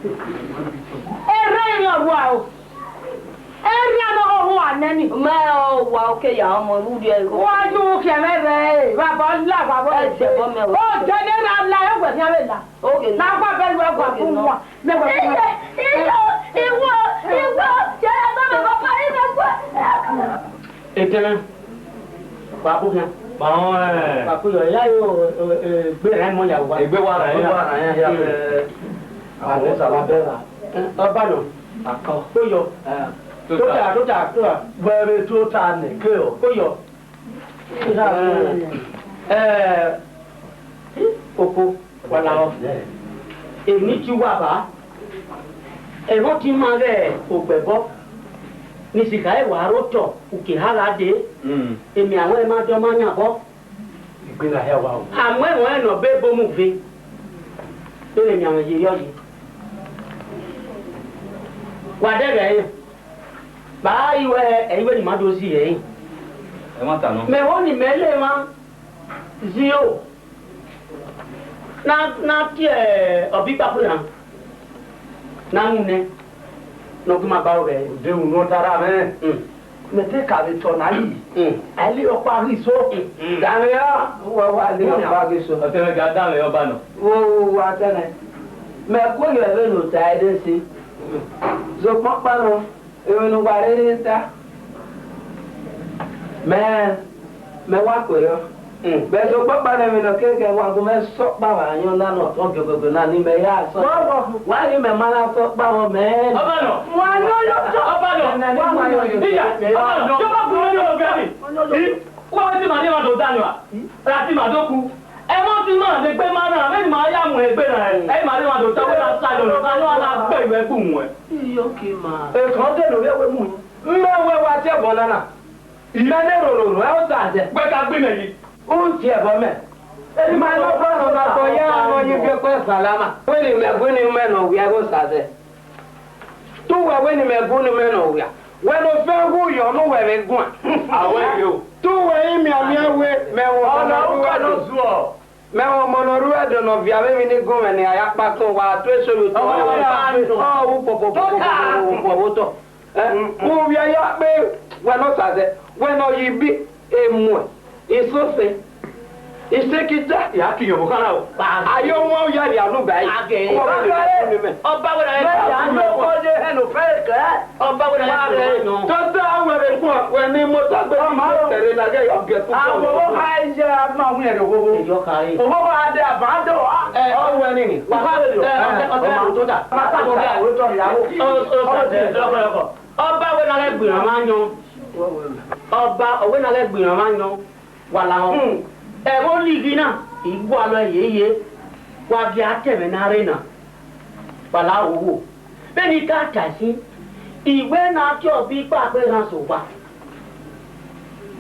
erha emwi ọrhua o, erha ne ọ ho uwa nẹ ni. Mẹ ọ wa oke ya ọmọ vbe urriọ igho. Wa ju khian mwẹ rẹ, baba la, baba. Ẹ jẹ bọ mẹ o. O jẹ ne erha la, ẹ wẹ khian vbe la. Oge nọ. Na gba bẹlẹ wẹ gua kun wa. Mẹ wẹ kun wa. Iye, iye, iwọ, iwọ, jẹ ẹ bá mi bàbá yín mẹ kú. Etẹmẹ, wa bu khian. Ma họn, ẹ. Wa ku yọ, ya yo, ẹ, ẹ, egbe rran mọ ya wa. Egbe wa rran, egbe wa rran, ya, ya, ẹ, àwọn sábà bẹ́ẹ̀ ra. Ọba nọ. Akọ. Kó yọ. Ẹ. Tó ta, tó ta, tó ta. Wẹrẹ tó ta nìkẹ́ o. Kó yọ. Ẹ, oko, wa lahọ. Emwi ni ti uwa ba. Ẹmwẹ ọtẹn ima ghẹ ogbẹbọ, ne isikha ẹre wa rre otọ, uki eha gha dee, emianmwẹ ma dọ ma yan obọ. Igbe na hia wa o. A mu ẹmwẹ ọnrẹn ne ọ be ebo mu ve, vbene emianmwẹ ye yọ yi. Wa dẹghẹ rẹn, vbe a ri wẹ ẹ i wẹ ne ima do zi ẹre? Ẹmwata nọ. Mẹ ho ne imẹ le emwa zio. Na, na tie ọbọ ikpakpo na, na mu nẹ, ne ọ gu ima ba ro vbe ẹre. Odehunmwu ne ọ ta ra mwẹ. Mm. Mẹ te ka vbe tọ na yi. Mm. A i le ọkpa ghi so. Mm, mm. Danmwẹ ra, uwa wa le ọkpa ghi so. Ọtẹn mwẹ ga danmwẹ ọba nọ. Wo, wo, wo, atẹnẹ. Mẹ ku ye vbene u ta ẹre si. Mm. Zokpọkpa nọ. Emwi ne uwa rherhe ta, mẹ, mẹ wa kue yọ. Mm. Bẹghe ọkpọkpa ne emwi ne ọ keghi wa gu mwẹ sẹ ọkpa vbe ayọn na ne ọ tọn giogiogo na ne imẹ ya sẹ. Wa ghi mẹ ma na sẹ ọkpa vbe mẹ. Ọba nọ. Wa nọ yọ tọ. Ọba nọ. Wa nọ yọ tọ. Iya, ọba nọ. Jọba gun nọ yọ tọ. Wa wẹ te ima rhie emwa do danmwẹ uwa, ra te ima do ku. Ẹmwẹ ọtẹn ima ne egbe ma na, vbene ima ya mu egbe na, ẹ i ma rhie emwa do ta wẹ na sa lọ, na nọ na gbe ẹre gbe uwẹ. Iyo ke ma. Ekan te ne ovbi ẹwe mu. Mẹ wẹ wa tie ẹbọ na na. Mẹ ne rororo, ẹ Osaze. Wẹ ka gbe mẹ yi. U tie ẹbọ mẹ. Ima ne ọkpa nọ na tọ ya nọ yi viọ ekpa salama. Wẹ ne imẹ gu ne imẹ nọ wia ẹghẹ Osaze. Te uwẹ wẹ ne imẹ gu ne imẹ nọ wia. Wẹ ne ofẹn wu yọ ne uwẹ vbe guan. Awẹ yo. Te uwẹ i mianmian wẹ mẹ wẹ ọmọ ne ọ ru ẹdọ. Mẹ wẹ ọmọ ne ọ ru ẹdọ ne ọ viọ avbe emwi ni gun mwẹ ne a ya kpa kan wa, a tu eso ye otọ. Ọ wu popo popo popo vbe otọ. Ẹ, u vbiẹ ya kpe, wẹ ne Osaze, wẹ ne ọ yi bi, emuẹn, isose, isekita. Ya ki yọ vbe okhan na o. Aye wọn ya rhia unu ba yi. Ọba wẹ na ya rhia unu. Ọba wẹ na ya rhia unu. Ọba wẹ na ya rhia unu. Tata wẹ vbe kua, wẹ ne imota gbe. Ọma ro. Tẹre na gẹ yọ gẹ ku. Awo ha ije ma wi ẹre owo. Eyo ka yi. Owo ha de aba do a. Ẹ, ọ wẹ ni ni. Wa ha le yo. Ẹ, ọtẹ, ọtẹ, ọtẹ. Ma ta ko ga. Ọtọ ya wo. Ọ, ọ, ọtẹ, ọkọ, ọkọ. Ọba wẹ na ghẹ gbe iran mwa yọn. Ọba, ọ wẹ na ghẹ gbe iran mwa yọn. Wa lahọ. Hmm. Ẹvbo lighi na, I gualọ ẹre yeye. Wa gie a ta ẹmwẹ ne a rre na. Wa lahọ wo. Vbene I ka ta ẹsin, I wẹ ne a tie ọbọ ikpakpa erhan sẹ owa.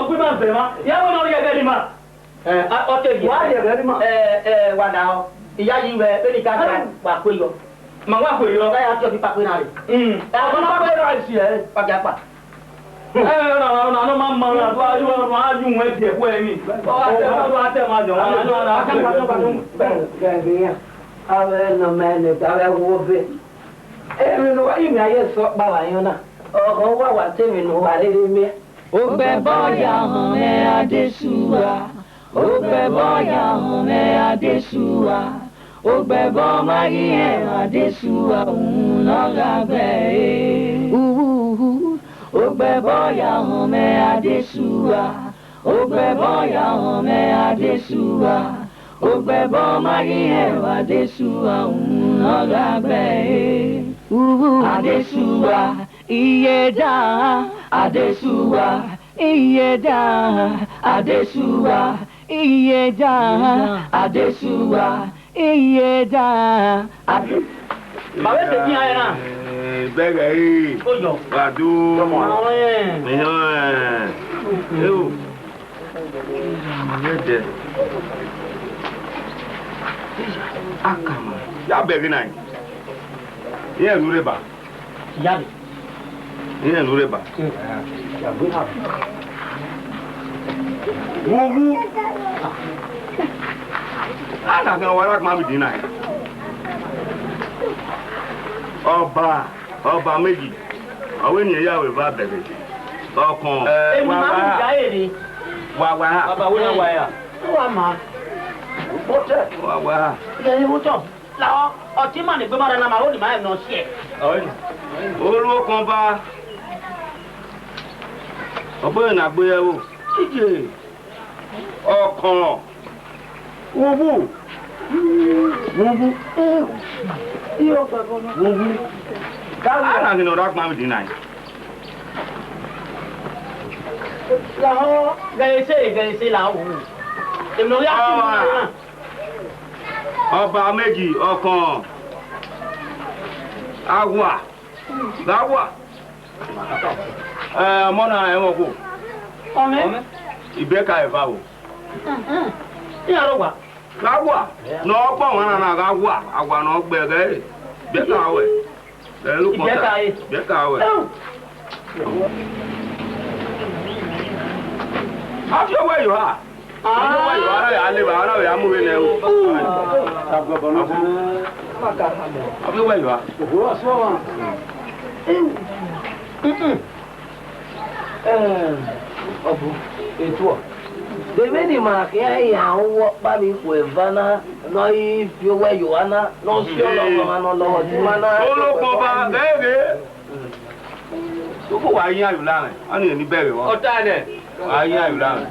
ọ gu ima zẹ mwa. Ya wẹ ne ọ rhie ẹghẹ ne ima. Eh, a, ọ te rhie. Wa rhie ẹghẹ ne ima. Eh, eh, wa na ọ. Iyayi wẹ, vbene I ka kha, wa kue yọ. Ma wa kue yọ. Ọ gha ya tie ọkpa kpe na rre. Mm. Eh, ọkpa kpe na rre si ẹ. Wa gia kpa. Eh, na, na, na, na, ma, ma, na, do ayu, na, ayu wẹ biẹ kue ni. Ọ, a tẹ, ọ, a tẹ ma jọ, na, na, na, na, a tẹ ma jọ, na, na. Avbe nọ mẹ ne, avbe wo ve. Emwi ne uwa rinmwian ye sẹ ọkpa vbe ayọn na, ọghọ uwa wa ta emwi ne uwa rere miẹn. Ogbẹbọ ya họn mwẹ Adesua, ogbẹbọ ya họn mwẹ Adesua, ogbẹbọ ma ghi họn mwẹ Adesua, uhunmwu ne ọ gha gbe ẹre. Uhuhu, ogbẹbọ ya họn mwẹ Adesua, ogbẹbọ ya họn mwẹ Adesua, ogbẹbọ ma ghi họn mwẹ Adesua, uhunmwu ne ọ gha gbe ẹre. Uhu, Adesua, iye da, Adesua, iye da, Adesua, iye da, Adesua, iye da. Ade- Ma vbe sẹ etin ẹ na. Eh, bẹghe ẹre. Oyọ. Wa do. Ma wẹ. Iyọn, eh. Eo. Yẹdẹ. Akama. Ya bẹghe na. Iran ru rre ba. Iyare. Iran ru rre ba. Wu wu. A na khan wa ra gbẹn vbe idin na. Ọba, ọba meji. Ọ wẹ ne irẹn ya vbe eva bẹghe. Ọkọn. Eh, emwi ne wa ima wa mu ha. Ga ere. Wa wa ha. Baba, wẹ na wa ya. Wa ma. Wa wa ha. Ye, ye, wotọ. Lahọ, ọtẹn ima ne egbe ma rre na, ma ho ne ima rẹn ne ọ siẹ. Oruọkọn ba, ọ bọ ẹre ne a gbe ẹvbo. Iye, ọkọn, uwu, uwu, uwu. A na ghi ne ọ rre agbọn vbe idin na. Lahọ, ghe ẹse, ghe ẹse lahọ. Emwi ne ọ ya sunu na. Ọba meji, ọkọn, awa, gha wa. Eh, ọmọ na rẹn vbe okhuo. Ọmọ? Ibẹka eva o. Iran rre owa. Gha wa. Ne ọ kpọ ọmwa na na gha wa. Awa ne ọ gbe ẹghẹ ẹre. Ibẹka wẹ. Ẹ, lukpọn ta. Ibẹka wẹ. Ẹu. A fi owẹ yo ha. Ah. A fi owẹ yo ha, a na ya leba, a na ya mu vbe nẹ o. A fi owẹ yo ha. Ẹu. Mm-mm. Eh, ọ bu etuọ. De vbene ima khian ya rẹn uwu ọkpa vbe ikhuo eva na, ne ọ i fi owẹ ye owa na, ne ọ si ọlọghọmwa ne ọ lọghọ di ima na. Olokpọba, ghee ghee. Uko wa yan ye ula mwẹ, ọnii ni bẹghe vbọ. Ọ ta nẹ. Wa yan ye ula mwẹ.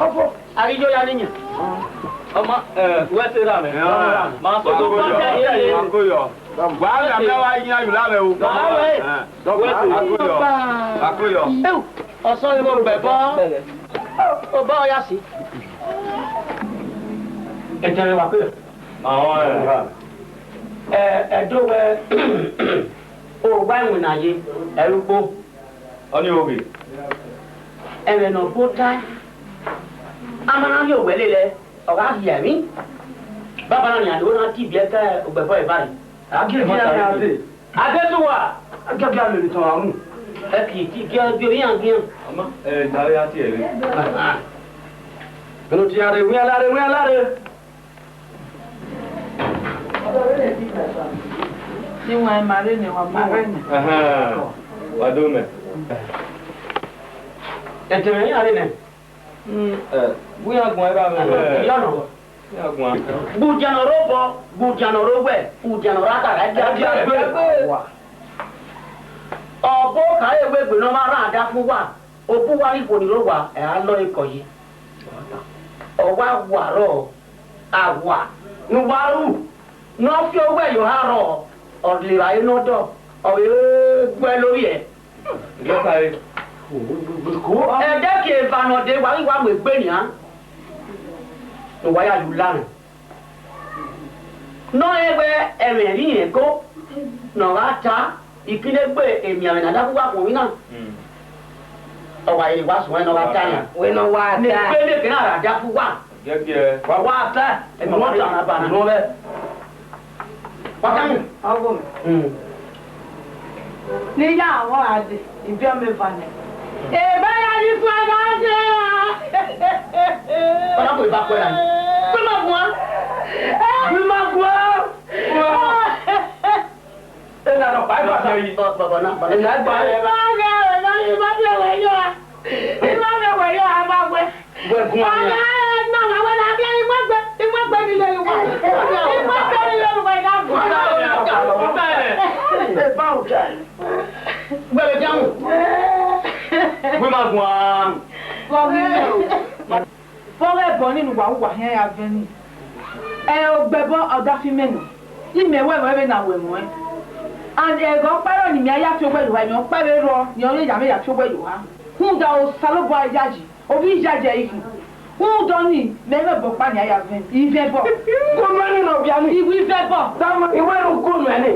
Ọfọ, a ghi yo ya ni yan. Ọ ma, eh, wẹ se ra mwẹ. Ma ko yo. Wa ko yo. Wa gha mẹ wa yan ye ula mwẹ o. Wa wẹ. Eh. Wa ko yo. Wa ko yo. Ewu, ọsọ yọ mo gbẹ bọ. Obọ ya si. Ẹjẹ rẹ wa ko yo. Àwọn ẹ̀. Ẹ, ẹ do wẹ, o wa iwinna ye, ẹ ru kpo. Ọnii oghe. Ẹmwẹ ne ọ gbe ota, a ma na rhie owẹ lele, ọ gha rhie emwi. Baba na nian do na ti biẹ ke ogbẹbọ eva yi. A gie gie a gha dee. Adesuwa! A gie gie a lele tọn ra unu. Ẹ ki ti gie gie iran gian. Ama, ẹ, da ya tie ẹre. Eno ti a rre wian lare, wian lare. Iwan ma rre nẹ, wa ma rre nẹ. Ahan, wa do mẹ. Ẹtẹn mwẹ iran rre nẹ. Mm, eh, gu iran guan ra vbe. Iran nọ. Iran guan. Gbudian ne ọ rre obọ, gbudian ne ọ rre owẹ, gbudian ne ọ rre akara, ẹgbẹ, ẹgbẹ, ẹgbẹ. Wa. Ọbo kare wegbe ne ọ ma rhan adafẹn uwa, obọ uwa ghi khuo ni rre owa, ẹ a lọ ekọ yi. Ọ wa wa rrọọ, awa ne uwa ru, ne ọ fi owẹ ye oha rrọọ, ọ rri evbare ne ọ dọ, ọ vbe guẹ lovbiẹ. Ẹdẹ ke eva ne ọ dee, wa ghi wa mu egbe nian, ne uwa ya ye ula mwẹ. Ne ọ rẹn wẹ ẹmwẹ ẹre irẹn go ne ọ gha ta, ikinnegbe emianmwẹ ne adafẹn uwa khuọnmwi na, ọ wa rẹn wa suẹn ne ọ gha ta yan. Wẹ ne ọ wa ta. Ne egbe ne ke na ra adafẹn uwa. Wa wa ta, ẹmwẹ wa ta na ba na. Wa ta mu. Ọgọ mẹ. Mm. Ne I ya vbọ ra dee, I biẹ ọmọ eva nẹ. Eva ya ni fue gha dee ra. Ọna ko eva kue na. Gu ima guan. Gu ima guan. Ena nọ, bye bye. Bọ, bọ, bọ na, bọ na. Ena gba. Eva gha, eva, eva biẹ wẹ yọ. Eva biẹ wẹ yọ, a ma wẹ. Wẹ guan nian. Ọna, na, na, wẹ na biẹ, I mu egbe, I mu egbe ni lele uwa. I mu egbe ni lele uwa, I gha guan. Eva uja. Wẹ vbe dian mu. Gu ima guan. Vbe ọghe ẹbọ nii ne uwa ru, uwa khian ya vẹ nii. Ẹ, ogbẹbọ ọdafẹn imẹ nọ, imẹ wẹ mwẹ vbene a wẹ mwẹ. And ẹghẹ ọkpa rrọọ ne imẹ ya fi owẹ ye oha, emwi ọkpa vbe rrọọ ne ọ ye ya mwẹ ya fi owẹ ye oha. Rhunmwuda Osanobua yayi, ovbi iyayi ẹre I khin. Rhunmwuda ọnii, mẹ i vẹ ẹbọ ọkpa ne a ya vẹ, I vẹ ẹbọ. Kunu ẹre ne ọ bia nii. I wẹ I vẹ ẹbọ. Tama, I wẹ ne u kunu ẹre.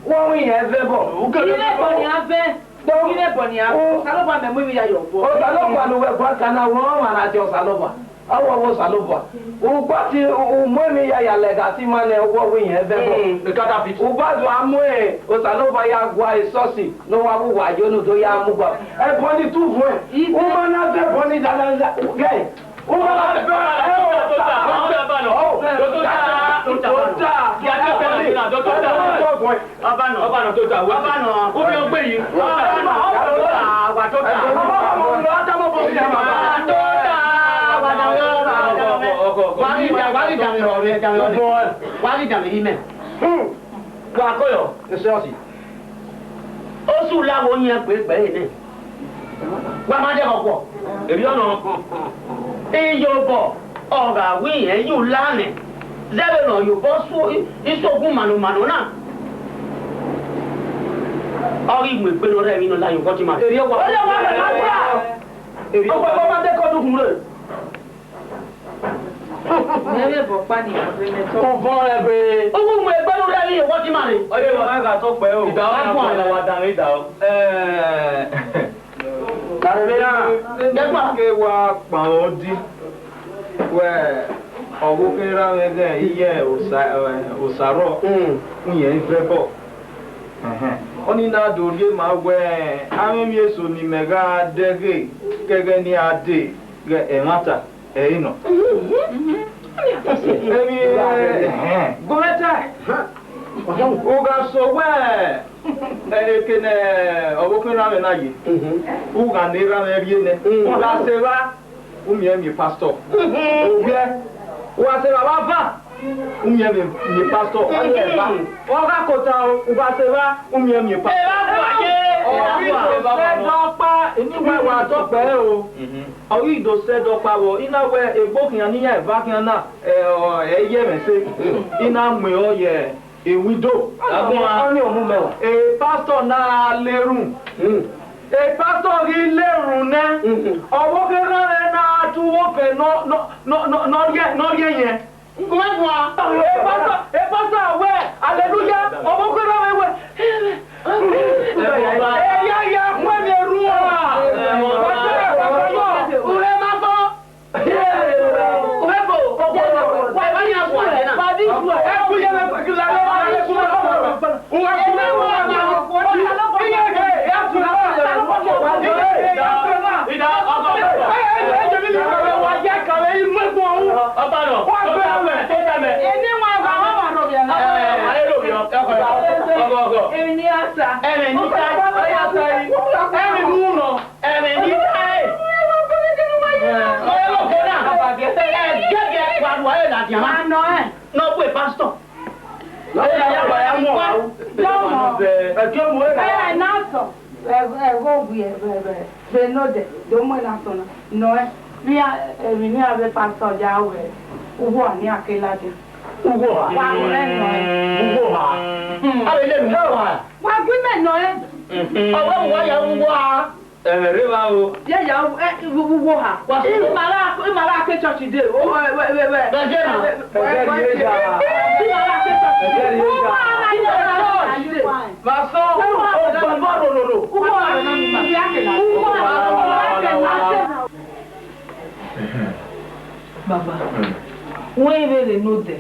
Wẹ ọmọ iran vẹ ẹbọ. I vẹ ẹbọ ne a vẹ. I vẹ ẹbọ ne a vẹ. Osanobua mẹ mu emwi ya ye obọ. Osanobua ne uwẹ gua ka na, wẹ ọmwa ne a tie Osanobua. Ọ wẹ ọvbo Osanobua. U gba tie, u mu emwi ya ya lẹga si ima nẹ, wẹ ọmọ iran vẹ ẹbọ. Mm, the counterfeit. U gba do a mu Osanobua ya gua esọsi ne ọ wa vbe uwa yo ne u do ya mu gua. Ẹbọ ni tu vuẹn. I vẹ. U ma na vẹ ẹbọ ni dada, gẹ. U ma na vẹ ẹbọ. Ọba nọ. Ọba nọ tota, wẹ. Ọba nọ. Ubi ogbe yi. Ọba nọ. Wa tota. Wa tota. Wa tota. Wa tota. Wa ghi da, wa ghi da mi rọ, da mi rọ. Wa ghi da mi yi mẹ. Wa koyọ. Esọsi. Osu la wo yan gbe gbe ne. Wa ma de ọkọ. Eri ọnọ. Iyobọ, ọ gha wẹ irẹn ye ula nẹ. Zẹvbe ne ọ ye obọ su i-, isogun manu manu na. Ọ ghi mu egbe ne ọ rre emwi ne ọ la ye oghọtima. Eri ọwa. Ọ rre wa rẹ ma dia. Eri ọwa. Ọkpẹkpẹ ma de kọ dukhun re. Mẹ vbe bọ ọkpa ni, ọ vbe mẹ tọ. Uvọn rẹ gbe. Uwu mu egbe ne u rre emwi ye oghọtima re. Ọ ye wa gha tọ kpẹ o. Ida ọ na wa danmwẹ ida ọ. Ẹẹ. Ke wa kpao di, wẹ ọvbokhan erha mwẹ ghẹ iye osa, eh, osa rrọọ, mm, uyẹn i vẹ ẹbọ. Ẹhẹn. Ọnii na do rhie ma wẹ, avbe emwi eso ne imẹ gha dẹghe, ke ẹghẹ ne iran dee, ghẹ ẹmwata ẹre nọ. Emwi, ẹhẹn. Gu mwẹ tae. U gha sẹ owẹ, eke ne ọvbokhan erha mwẹ na ye, u gha ne erha mwẹ rhie nẹ. U gha sẹ evba, u miẹn miẹn pastor. Ovbiẹ, u gha sẹ evba vbe avan, u miẹn miẹn, miẹn pastor. Ọ gha kota o, u gha sẹ evba, u miẹn miẹn pastor. Ọ ghi do sẹ dọkpa, eni wa wa dọkpa ẹre o. Ọ ghi do sẹ dọkpa vbọ, I na wẹ egbe khian ne iran eva khian na, ẹ, ọ, ẹ i ye ẹmwẹ ẹse, I na mu ẹre ye window. Agbọn ọnii ọ mu mẹ o. E pastor na lerun. Hmm. E pastor ghi lerun nẹ. Hmm. Ọvbokhan erha mwẹ na tu vbe ofẹn nọ, nọ, nọ, nọ, nọ rhie, nọ rhie yẹn. Ngue gua? E pastor, e pastor wẹ, hallelujah, ọvbokhan erha mwẹ wẹ. Eya ya khuẹ miẹn erhunmwu ra. Ure ma fọ. Yanma nọ ẹ. Nọ wẹ pastor. Lọ ya ya wa ya mu wa. Jọmọ. Ẹ jọmọ ẹ. Ẹ na sọ. Ẹ ẹ go wi ẹ ẹ ẹ no de do mu na sọ na. Nọ ẹ. Ni a emi ni a vbe pastor ya wẹ. Uwo ni a ke ladian. Uwo ha. Wa wẹ nọ ẹ. Uwo ha. A vbe le mu uwo ha. Wa gu mẹ nọ ẹ. Ọwẹ wa ya uwo ha. Ẹmwẹ rre evba o. Ye ya, eh, wo, wo, wo ha. Wa sọ. I ma gha, I ma gha ke church de. O, eh, we, we, we. Bẹjẹ na. We, we, we. Ẹjẹ rhie ya. I ma gha ke church de. Ẹjẹ rhie ya. I ma gha ke church de. Ma sọ. O gba ma ro ro ro. Uwa, uwa, uwa. Baba, wẹ vbe rre nodẹ,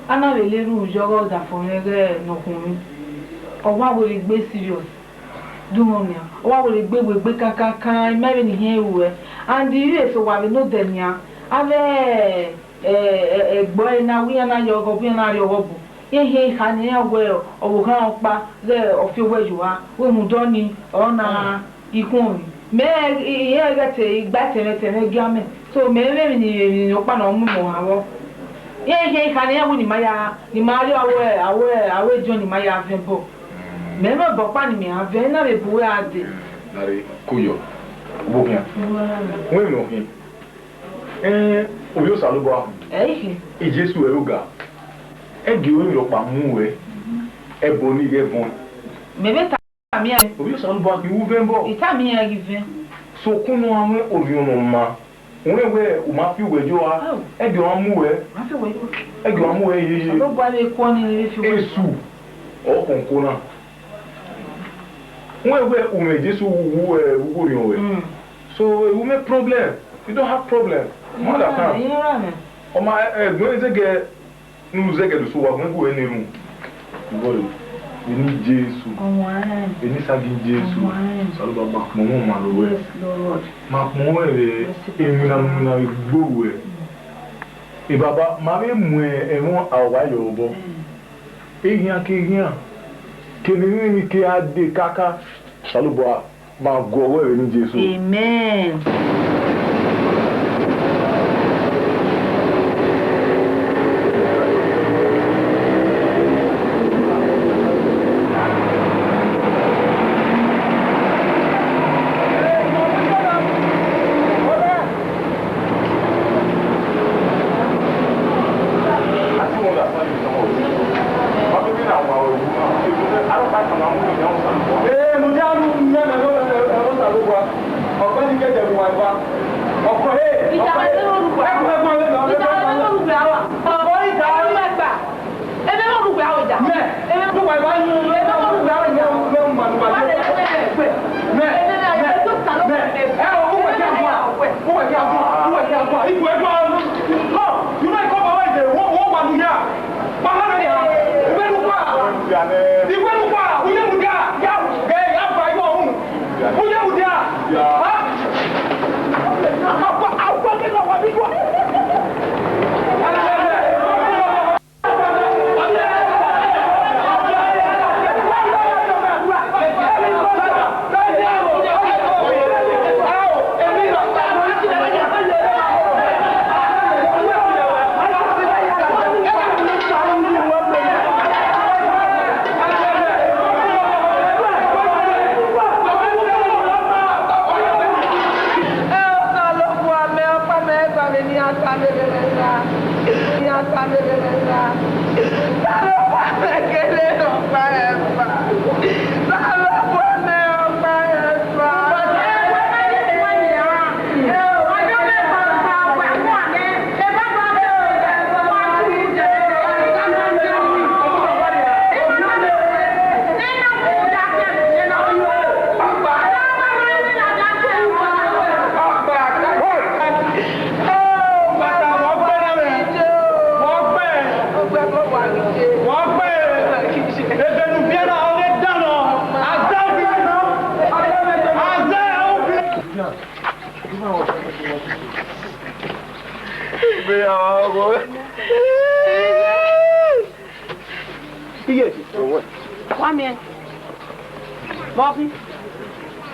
a na vbe le erhunmwu yọghe ọdafẹn mwẹ ghẹ ne ọ khuọnmwi. Ọ wa wẹ gbe serious. Dunmwẹ nian, ọ wa wẹ gbe wẹ gbe kankankan, ima vbe ne I hiẹn ruẹ. And ire eso wa vbe nodẹ nian, avbe, ẹ, ẹ, ẹgbẹe na wẹ iran na ye ọghọbọ, iran na rrie ọghọbọ. Iran hiẹn kha ne iran wẹ ọvbokhan ọkpa ghẹ ọ fi owẹ ye ua, wẹ rhunmwuda ọnii, ọ na ikhuọnmwi. Mẹ irẹn ghẹ te igba tẹmwẹ tẹmwẹ gia mẹ. So mẹ mwẹ emwi ni emwi ni ọkpa ne ọ mu mẹ ohan vbọ. Iran hiẹn kha ne iran wẹ ne ima ya, ne ima rrie aro aro aro John ne ima ya vẹ ẹbọ. Mẹ mwẹ obọ ọkpa ne imẹ ra vẹ, na vbe bu uwa dee. Nare, koyọ, ugbokhian. Wẹ emwi ne ọ khin. Ẹn, ovbi Osanobua. Ẹ i khin. Jesu ẹre oga. Ẹ gie emwi rhọkpa mu ruẹ. Ẹbọ ni ghẹ vọn. Mẹ vbe ta. Tama iran. Ovbi Osanobua khin, u vẹ obọ. I tama iran ghi vẹ. Sokpan ne ọ mwẹ orhiọn ne ọ ma, u rẹn wẹ u ma fi uwẹ ye ua, ẹ gie ọmwa mu uwẹ. Ma fi uwẹ ye ua. Ẹ gie ọmwa mu uwẹ yeye. Osanobua vbe kuọ ni vbe fi uwẹ. Esu, ọ kọnkọ na. U rẹn wẹ u mwẹ Jesu vbe uwu orhiọn ruẹ. Mm. So, u mwẹ problem. You don't have problem. You understand? Ọ ma ẹgbẹn zẹgẹ. Unu zẹgẹ do so wa gun ẹgu ẹre ne erhunmwu. Ivọre, eni Jesu. Ọmọ ẹn. Eni sagin Jesu. Ọmọ ẹn. Osanobua ma kpọnmwẹ ọmwa ne uwẹ. Yes, Lord. Ma kpọnmwẹ vbe iwinna ne iwinna vbe gbe ruẹ. E Baba, ma vbe mu ẹmwẹ ọwa yọ obọ. Mm. Eghian ke eghian, kevbe emwi ke a dee kaka. Osanobua. Ma guọghọ vbe eni Jesu. Amen. Ee, mudia unu mẹ mẹ ne Osanobua. Ọgbẹni ke dẹrẹ uwa eva. Ọkọ he. Ija ọkọ he. Ẹkùn ẹkùn ọlẹ lọ. Ija ọlẹ lọ rugbe awa. Ọkọ ija ọlẹ. Ẹgbà. Ebe lọ rugbe awa ija. Mẹ. Ebe lọ rugbe awa ija. Mẹ. Mẹ. Mẹ. Ẹ o, uwẹ kí a gua. Uwẹ kí a gua. Uwẹ kí a gua. Ikú ẹ gua. Lọ, you know, ikọ bàbá ìdè, wọ́n wọ́n wà nìyà. Bàbá mi nìyà. Ìwé ló pa. Ìwé ló pa. Uye mu dia. Ya. Ẹ ya ba iwọ ọhún. Uye mu dia. Ha? Akwa akwa ke na wa bi gua. Ẹ Osanobua mẹ, ọkpa mẹ, ẹ gba vbe ne iran ta mẹ vbe mwẹ na. Iran ta mẹ vbe mwẹ na. Osanobua mẹ kele ne ọkpa rẹ gba. Osanobua mẹ, ọkpa rẹ gba. Wa miẹn. Vbọ khin?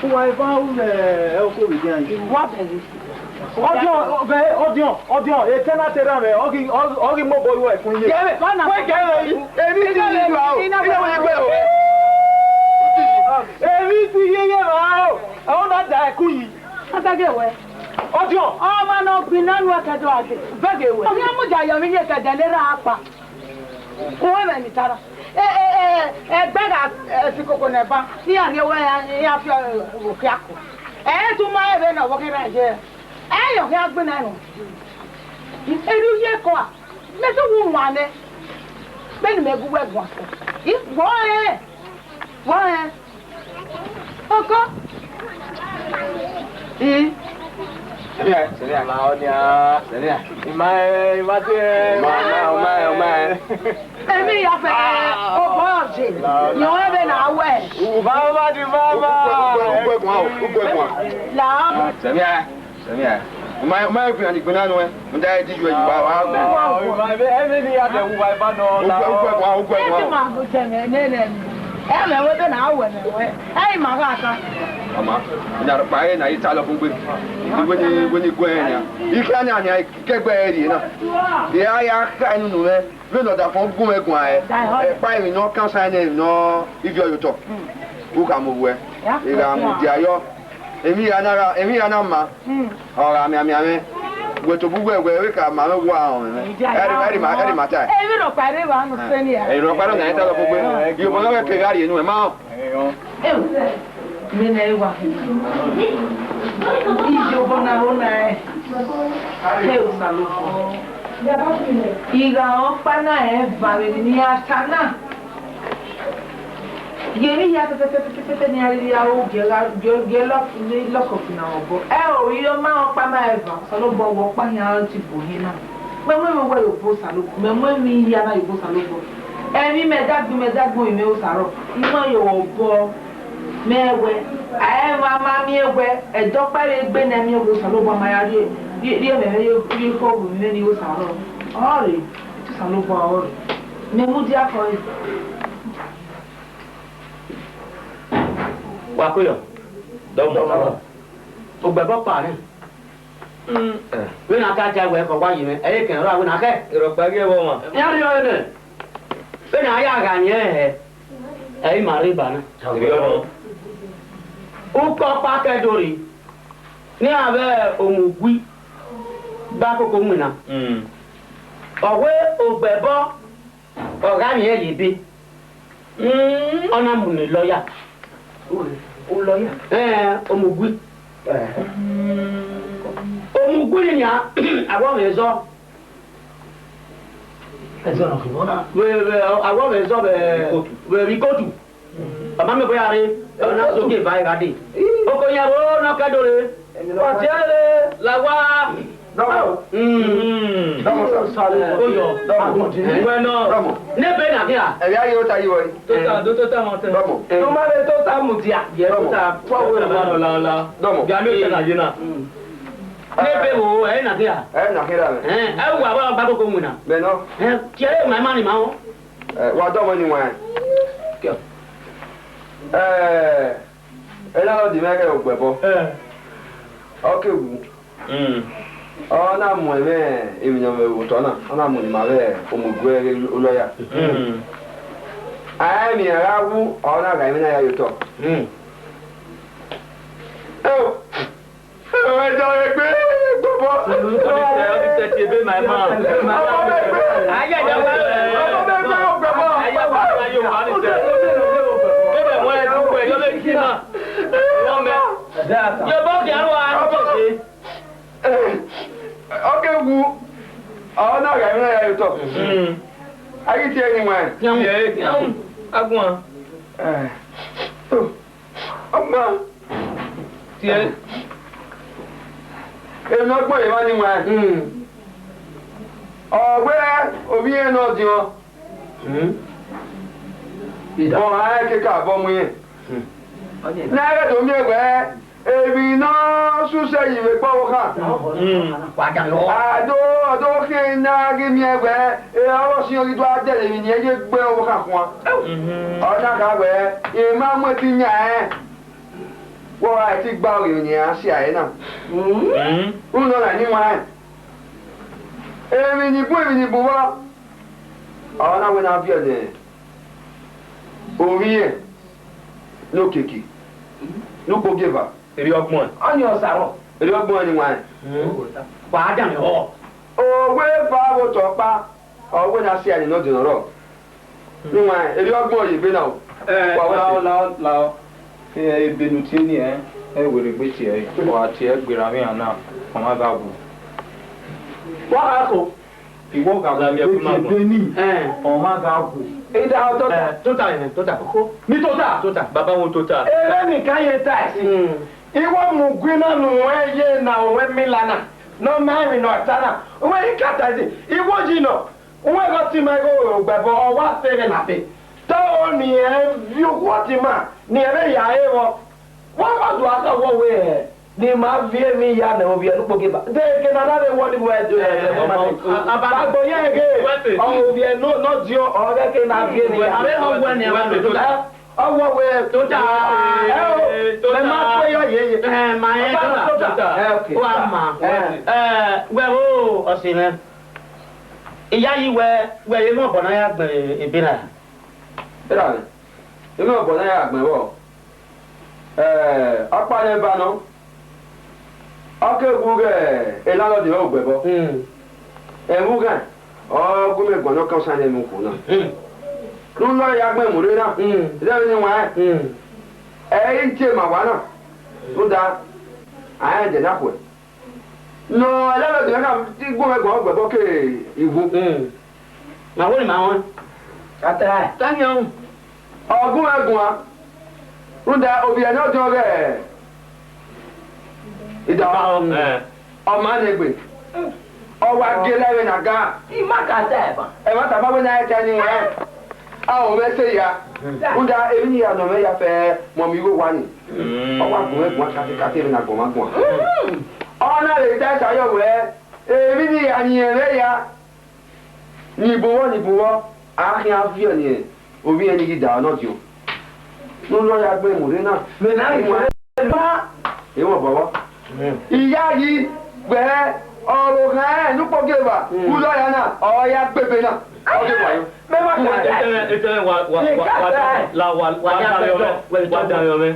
Uwa eva ru mwẹ ẹko vbe dian yi. Wa bẹghe. Ọdiọn, vbe ọdiọn, ọdiọdiọn, etẹn na te rran mwẹ, ọ ghi, ọ, ọ ghi mobọ ru ẹkun ye. Gẹvbe, wẹ gẹvbe, emwi ti yi gba o, ina wẹ gbe o. Emwi ti yi ye ra o, ọ na da ẹkun yi. Abẹghe wẹ. Ọdiọn. Ọmwa ne ọ gbin na nu ẹkẹdẹ ọghe. Bẹghe wẹ. Ọ ghi mudia yọ vbe iyẹn ẹkẹdẹ ne erha kpa. Uwẹ mwẹ ni tara. E, e, e, ẹgbẹ gha, e, fi koko nẹ ban. Iran rhie wẹ, iran fi, e, okhiako. Ẹ i tu ma ẹvbo ne ọ vbe kherha ye. Ẹ i yọ khian gbinna ẹre. Erriọ uyi ẹko a. Mẹ te wu wan nẹ. Vbene mẹ gu wẹ guan sẹ. I, wọ rẹn. Wọ rẹn. Ọkọ. I. Sẹmia, sẹmia. Ma ọ nia. Sẹmia. Ima ẹ, ima te. Ọ ma ẹ, ọ ma ẹ, ọ ma ẹ, ọ ma ẹ. Emwi ya fẹ, obọ je. Yọ ẹvbo na wẹ. Baba di baba. Ugbẹ, ugbẹ, ugbẹ guan o, ugbẹ guan. La. Sẹmia. Sẹmia, u ma, u ma rẹn efian ni gbẹn na nuẹn, u da ẹre di yu ẹre yu wa, wa gbe. Ugbẹ, ugbẹ, ugbẹ guan, ugbẹ guan. Ẹ ma go tẹ mẹ nene mi. Ẹ mẹ wẹ bẹ na wẹ mẹ wẹ. Ẹ i ma gha ta. Ọma, na rhọkpa ẹre na i ta lọ fun gbe. Wẹ ni, wẹ ni gu ẹre nia. I khẹ na nia, ke gbe ẹre rhie na. I ra ya kha enu nu mwẹ, vbene ọdafọn gu mwẹ guan ẹ. Ẹkpa emwi ne ọ kan sa nẹ, emwi ne ọ ivbi ọyotọ. U khama owẹ. I gha mudia yọ. Emwi hia na gha, emwi hia na ma. Ọ gha mianmian mwẹ. Wẹ tobọ uwẹ wẹ vbe ka ma mwẹ wa rọnmwẹ mwẹ. Ẹre, ẹre ma, ẹre ma ta. Emwi rhọkpa rre evba nọ sẹ nia. Ẹre rhọkpa rre na ta lọ fun gbe. Iyobọ na ghẹ ke gha rhie enu ẹ ma. Eo, mẹ nẹ wa. Iyobọ na ro na ẹ. Ke Osanobua. Igha ọkpa na ẹ va vbe ni a ta na. Ye emwi hia pẹpẹpẹpẹpẹ ne iran rhirhi aro gie gha, gie, gie lọ, lọkọ fina obọ. Ẹ o, iro ma ọkpa ma eva, Osanobua wẹ ọkpa hia ti bu hin na. Mẹ mu emwi wẹ ye obọ Osanobua, mẹ mu emwi hia na ye obọ Osanobua. Emwi mẹ dagbe, mẹ dagbe, emwi mẹ Osa rrọọ. I ma ye obọ, mẹ wẹ, a ẹ ma ma miẹn wẹ, ẹdẹ ọkpa vbe gbe ne miẹn wẹ Osanobua ma ya rhie, rhie, rhie mwẹ rhie, rhie kho vbe mwẹ ni Osa rrọọ. Ọrọre, Osanobua ọrọre. Mẹ mudia kọe. Wa koyọ, dọmọ. Ogbẹbọ kpa rẹn. Vbene a ka ta wẹ kọ wa yi mwẹ, ẹ i kẹrẹ ọre a wẹ na khẹ. Erhọkpa ghi ẹvbo ọmwa. Iran rhie ọre nẹ. Vbene a ya gha yẹn hẹ, ẹ i ma rre eba na. Erriọ. Ukọkpa kẹdorre, ne iran vbe omugui gba koko winna. Mm. Ọ wẹ ogbẹbọ, ọ gha miẹn ye ebe. Mm. Ọ na mu ne lọya. Lọya? Ẹn, omugui. Mm. Omugui ni nia, awọ mwẹ zọ. Ẹzọ nọ fun na. Vbe, vbe, awọ mwẹ zọ vbe, vbe ikotu. Ọ ma miẹn obọ ya rre, ọ na so gie eva gha dee. Oko yan vbo ne ọ kẹdorre. Wa tie ẹre la wa. Dọmọ. Mm. Dọmọ, sir. Oyọ. Dọmọ. Wẹ nọ. Dọmọ. Ne ebe na khian. Ẹvbi a ye ota yi wẹ. Tota, do tota mọ tẹ. Dọmọ. Ne u ma vbe tota mudia. Ye tota. Fọ wẹ ma nọ la la. Dọmọ. Bia mi ota na ye na. Mm. Ne ebe wo, ẹ na khian. Ẹ na khian ra mẹ. Ẹ, ẹ wa wa gba koko winna. Mẹ nọ. Ẹ, tie ẹre ma ma ni ma o. Ẹ, wa dọmọ ni wan. Kẹ. Ẹ, ẹ na lọ di mẹ ghẹ ogbẹbọ. Ẹ. Ọ ke wu. Mm. Ọ na mu ẹmwẹ emwi ne ọ mwẹ vbe otọ na, ọ na mu ne ima vbe omuguẹ ghe olọya. Mm. A emwi a gha wu, ọ na gha emwi na ya ye otọ. Mm. Eo, eo, ẹjọ egbe, gbọbọ. Ọditẹ, ọditẹ ti ebe ma ẹ ma. Ọmọ mi egbe. Ayé ẹjọ wa. Ọmọ mi egbe, gbọbọ. Ayé wa, ayé wa, ọditẹ. Ebe wọn ẹ dúpẹ́, yọ lè kí náà. Wọ́n mẹ́. Yóò bọ́ kí arúgbó arúgbó ṣe. Ọ ke wu, ọ na gha emwi na ya ye otọ. Mm. A ghi tie ni wan. Tiẹn, tiẹn, aguan. Eh, to, ọma. Tiẹn. Emwi ne ọ gbẹn emwa ni wan. Mm. Ọ wẹ ovbi irẹn ne ọ diọn. Mm. Ọ rẹn keke abọ mu irẹn. Mm. Ne a ghẹ do miẹn wẹẹ, emwi ne ọ sẹ usẹ yi vbe egbe ọvbokhan. Mm. A do, ọ do khian ne a ghi miẹn wẹẹ, e, ọvbọsiọn ghi do a dẹrẹ emwi ne irẹn ye egbe ọvbokhan khuan. Mhm. Ọ na kha wẹẹ, I ma mu ẹtin yan rẹn. Wẹ ọre a ti gba ọghe emwi ne iran si a ẹre na. Mm. Unu nọ na eni wan rẹn. Emwi ni bun, emwi ni bun vbọ, ọ na wẹ ne a viọ nẹ, ovbi irẹn ne okiekie, ne ukpogieva. Erriọ ọgbọn. Ọnii ọ sa rrọọ. Erriọ ọgbọn ni wan rẹn. Wa danmwehọ. Owa eva vbe otọ ọkpa, ọ wẹ ne a si a ẹre ne ọ diọn rrọọ. Unu wan rẹn, erriọ ọgbọn ye ebe na o. Eh, wa wẹ lao, lao, lao. Eh, ebe ne u tie ni, eh, ẹ werriegbe tie ẹre. Wa tie ẹre gberra vbe iran na, ọ ma gha wu. Wa gha kho. Iwọ gha wu ebe ni, eh, ọ ma gha wu. Ida, tota. Eh, tota, eh, tota. Kho. Mi tota. Tota. Baba wo tota. Ere ni ka ye ta esi. Mm. Iwọ mu gu na nu wẹ ye na wẹ mi la na. Nọ ma emwi ne ọ ta na. Wẹ i ka ta esi. Iwọ yi nọ. Uwẹ gha ọtẹn ima igho ogbẹbọ, ọ wa sẹ ẹghẹ na fe. Te ọ ni ẹ viọ uwu ọtẹn ima, ne ẹ vbe ya re vbọ. Wa gha do aka wọ wẹ, ne ima viọ emwi ya ne ovbi ẹre ne ukpogieva. De eke ne a na vbe wọ ni vbe do ẹ, ẹ, ẹ, ẹ, ẹ, agbo yẹn ghe, wẹse. Ọ ovbi ẹre ne ọ diọn, ọ ghẹ ke na viọ emwi ya. Wẹse, wẹse, wẹse, tota. Ẹ, ọ wọ wẹ. Tota. Ẹ o, tota. Mẹ ma kue yọ ye ye. Ẹ, ma ẹ, tota, tota. Ẹ, okay. Wa ma. Ẹ. Ẹ, wẹ o, ọse mwẹ. Iyayi wẹ, wẹ emwi obọ ne a ya gbẹn ebe na. Erha mwẹ, emwi obọ ne a ya gbẹn vbọ? Ẹ, ọkpa nẹ ba nọ, ọ ke wu ghe landlord ọre ogbẹbọ. Hmm. Ẹmwẹ ughan, ọ gu mwẹ guan ne ọ kan osa ne ẹmwẹ ukhu na. Hmm. Ne u nọ ya gbẹn mu rre na, hmm, zẹ vbene I wan rẹn. Hmm. Ẹ i tie ma wa na, rhunmwuda, a rẹn ẹdẹ na khuẹ. Nọ, landlord na ka gu mwẹ guan ogbẹbọ ke iwu. Hmm. Ma wo ni ma wọn. Ata. Tani ọhun? Ọ gu mwẹ guan. Rhunmwuda ovbi ẹre ne ọ diọn ghe Idahọ. Idahọ. Eh. Ọ ma ne egbe. Ọ wa gie la vbe na ga. I ma ka ta ẹban. Ẹmwata ma wẹ ne a i ta ni wọn. A ho mwẹ sẹ ya. Hmm. Rhunmwuda emwi ne I ya nọ mwẹ ya fẹ mọ mi igho owa ni. Hmm. Ọ wa gu mwẹ guan katekate vbe ne agbọn mwa guan. Hmm. Ọ na vbe ta ẹse ayọ wẹ, emwi ne I ya yin mwẹ ya. Ni bun vbọ, ni bun vbọ, a khian viọ ne ovbi ẹre ni ghi da ọnọdiọn. Ne u nọ ya gbẹn mu rre na. Vbe na ghi ma. Emwi obọ vbọ. Hmm. Iyayi, wẹ, ọvbokhan rẹn ne ukpogieva, hmm, u lọ ya na, ọ ya gbe ebe na. Ọ ghi wa yo. Mẹ ma ka. Etẹn, etẹn, wa, wa, wa, wa, la, wa, wa, wa, da rẹ ọmẹ, wa da rẹ ọmẹ.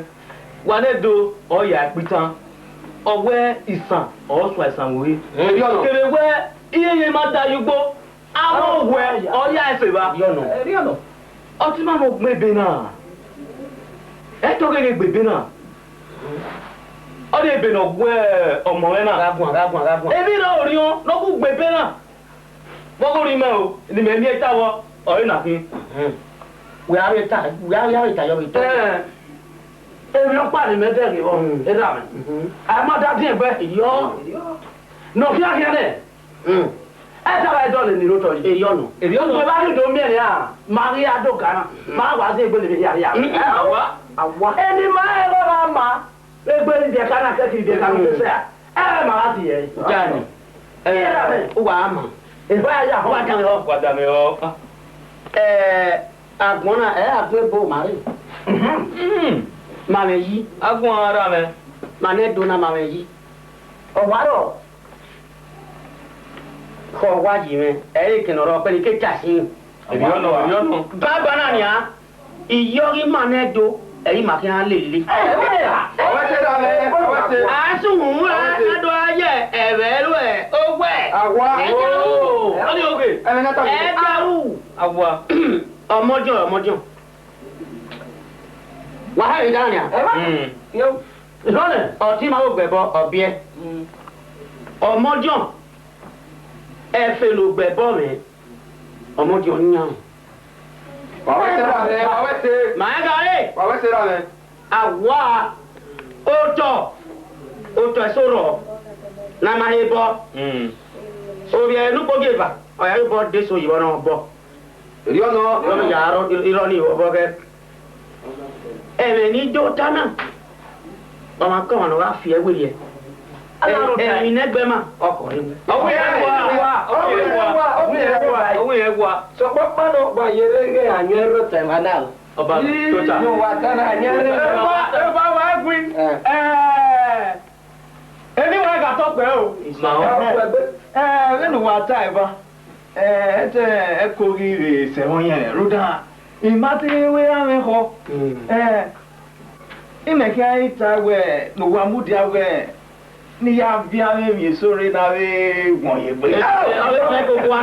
Wa ne do, ọ ya kpitan. Ọ wẹ isan, ọ sua isan vbe ore. Erriọ nọ. Kevbe wẹ, iye ye ma da ye ugbo. Avbe owẹ, ọ ya ẹse evba. Erriọ nọ. Erriọ nọ. Ọtẹn ima ne ọ gbẹn ebe na. Ẹ to ghe ghe gbe ebe na. Ọ de ebe ne ọ gu ọmọ mwẹ na. Gha guan, gha guan, gha guan. Emwi rre orhiọn ne ọ gu gbe ebe na. Vbe ọghe orhiọn mẹ o, ne imẹ miẹn ta vbọ, ọre na khin. Wẹ a vbe ta, wẹ a vbe ta yọ vbe ta. Ẹn. Emwi ọkpa ne imẹ dẹghe vbọ, hmm, erha mwẹ. Mhm. A ma da diẹn ẹgbẹ. Erriọ. Erriọ. Ne ọ khian khian nẹ. Hmm. Ẹ ta vbe dọlọ ni rre otọ yi. Erriọ nọ. Erriọ nọ. Ugbẹn vbe a ghi do miẹn nian, ma ghi a do ga na, ma wa zẹ egbe ne emwi hia hia. Hmm. Awa. Awa. Eni ma rẹn gha ma, egbe ni biẹka na kẹki biẹka na sẹsẹ a. Ẹ ma gha tie ẹre. Jani. Ẹ, uwa ma. Eva ya họn. Wa danmwehọ. Wa danmwehọ. Ẹ, agbọn na, ẹ, agbọn ebo ma rre. Mhm. Ma mwẹ yi. Agbọn ara mwẹ. Ma nẹ do na ma mwẹ yi. Ọ wa rrọọ. Khọ wa yi mwẹ, ẹ i re eke ne ọ rrọọ, ọkpẹn ne I ke ta sin. Erriọ nọ, erriọ nọ. Baba na nian, iyọghe ima nẹ do, ẹ i ma khian lele. Ọwẹ te da mwẹ, ọwẹ te. A sẹ uhunmwu ra, na do a ye ẹvbo ẹre owẹ. Awa. Ẹ da ru. Ọ ni oghe. Ẹmwẹ na ta. Ẹ da ru. Awa. Ọmọdiọn, ọmọdiọn. Wa ha vbe da nian. Mm. Yo. Nọnẹ, ọtẹn ima vbe ogbẹbọ, ọ biẹ. Mm. Ọmọdiọn, ẹfe ne ogbẹbọ mwẹ, ọmọdiọn yan. Wa wẹ sẹ ra mwẹ, wa wẹ sẹ. Ma ẹ gha re. Wa wẹ sẹ ra mwẹ. Awa, otọ, otọ ẹso rrọọ, ne a ma he bọ. Mm. Ovbi ẹre ne ukpogieva, ọ ya re obọ de eso ye vbọ ne ọ bọ. Erriọ nọ. Irọ ne ya rọ, irọ ni obọ ghẹ. Ẹmwẹ ne I do ta na, ọmwa kọmwa ne ọ gha fi ẹre werriẹ. Ẹ, ẹmwẹ ne ẹgbẹ ma, ọkọ rre. Ọ wẹ ẹwa, ọ wẹ ẹwa, ọ wẹ ẹwa, ọ wẹ ẹwa. Sokpan ọkpa nọ, wa yerre ghe a yẹn rre otọ emwa na o. Ọba tota. Ii, wa ta na, a yẹn rre. Eva, eva wa Ẹ, emwi wa gha tọ kpẹ o. Ma ọ. Ẹ, vbene uwa ta eva, ẹ, ẹdẹ ẹko ghi vbe sẹ ẹmwẹ ọyẹnrẹn, rhunmwuda I ma te wẹ ra mwẹ ekhọe. Ẹ, imẹ khian i ta wẹ ne uwa mudia wẹ ne I ya viọ avbe emwi eso rre ne avbe wọn ye egbe. Ẹ, ọ vbe koko a.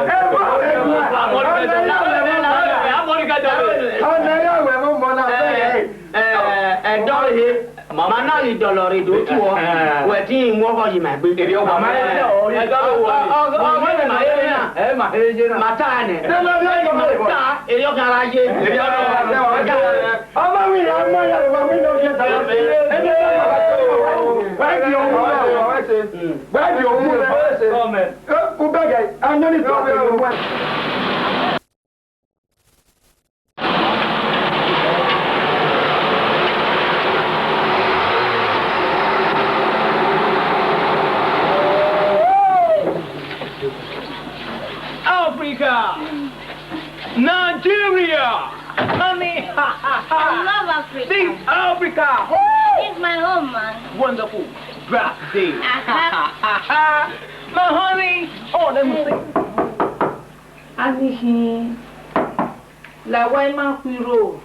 Ọna ya wẹ vbe ọmọ na bẹghe. Ẹ, ẹ, ẹ, dọghe he. Ma na ghi dọlọ rre do tuọ, wẹ te I mu ọghọ yi ma egbe. Erriọ wa ma, ẹ, ẹ, ẹ, ọ, ọ, ọ, ọ, ma he ye na. Ẹ, ma he ye na. Ma ta nẹ. Ẹ, ma he ye na. Ma ta, erriọ gha ra ye. Erriọ gha ra ye. Ọmọ mi ya, ọmọ ya, ọmọ mi nọ ye ta. Ẹ, ẹ, ẹ, wa di owu rẹ. Wa di owu rẹ. Ẹ, u bẹghe, a nọ ni tọ. Africa! Nigeria! Honey! I love Africa. This Africa! It's my home, man. Wonderful. Brazil! My honey! Oh, let me see. Ani khin, la wa ima khuiro.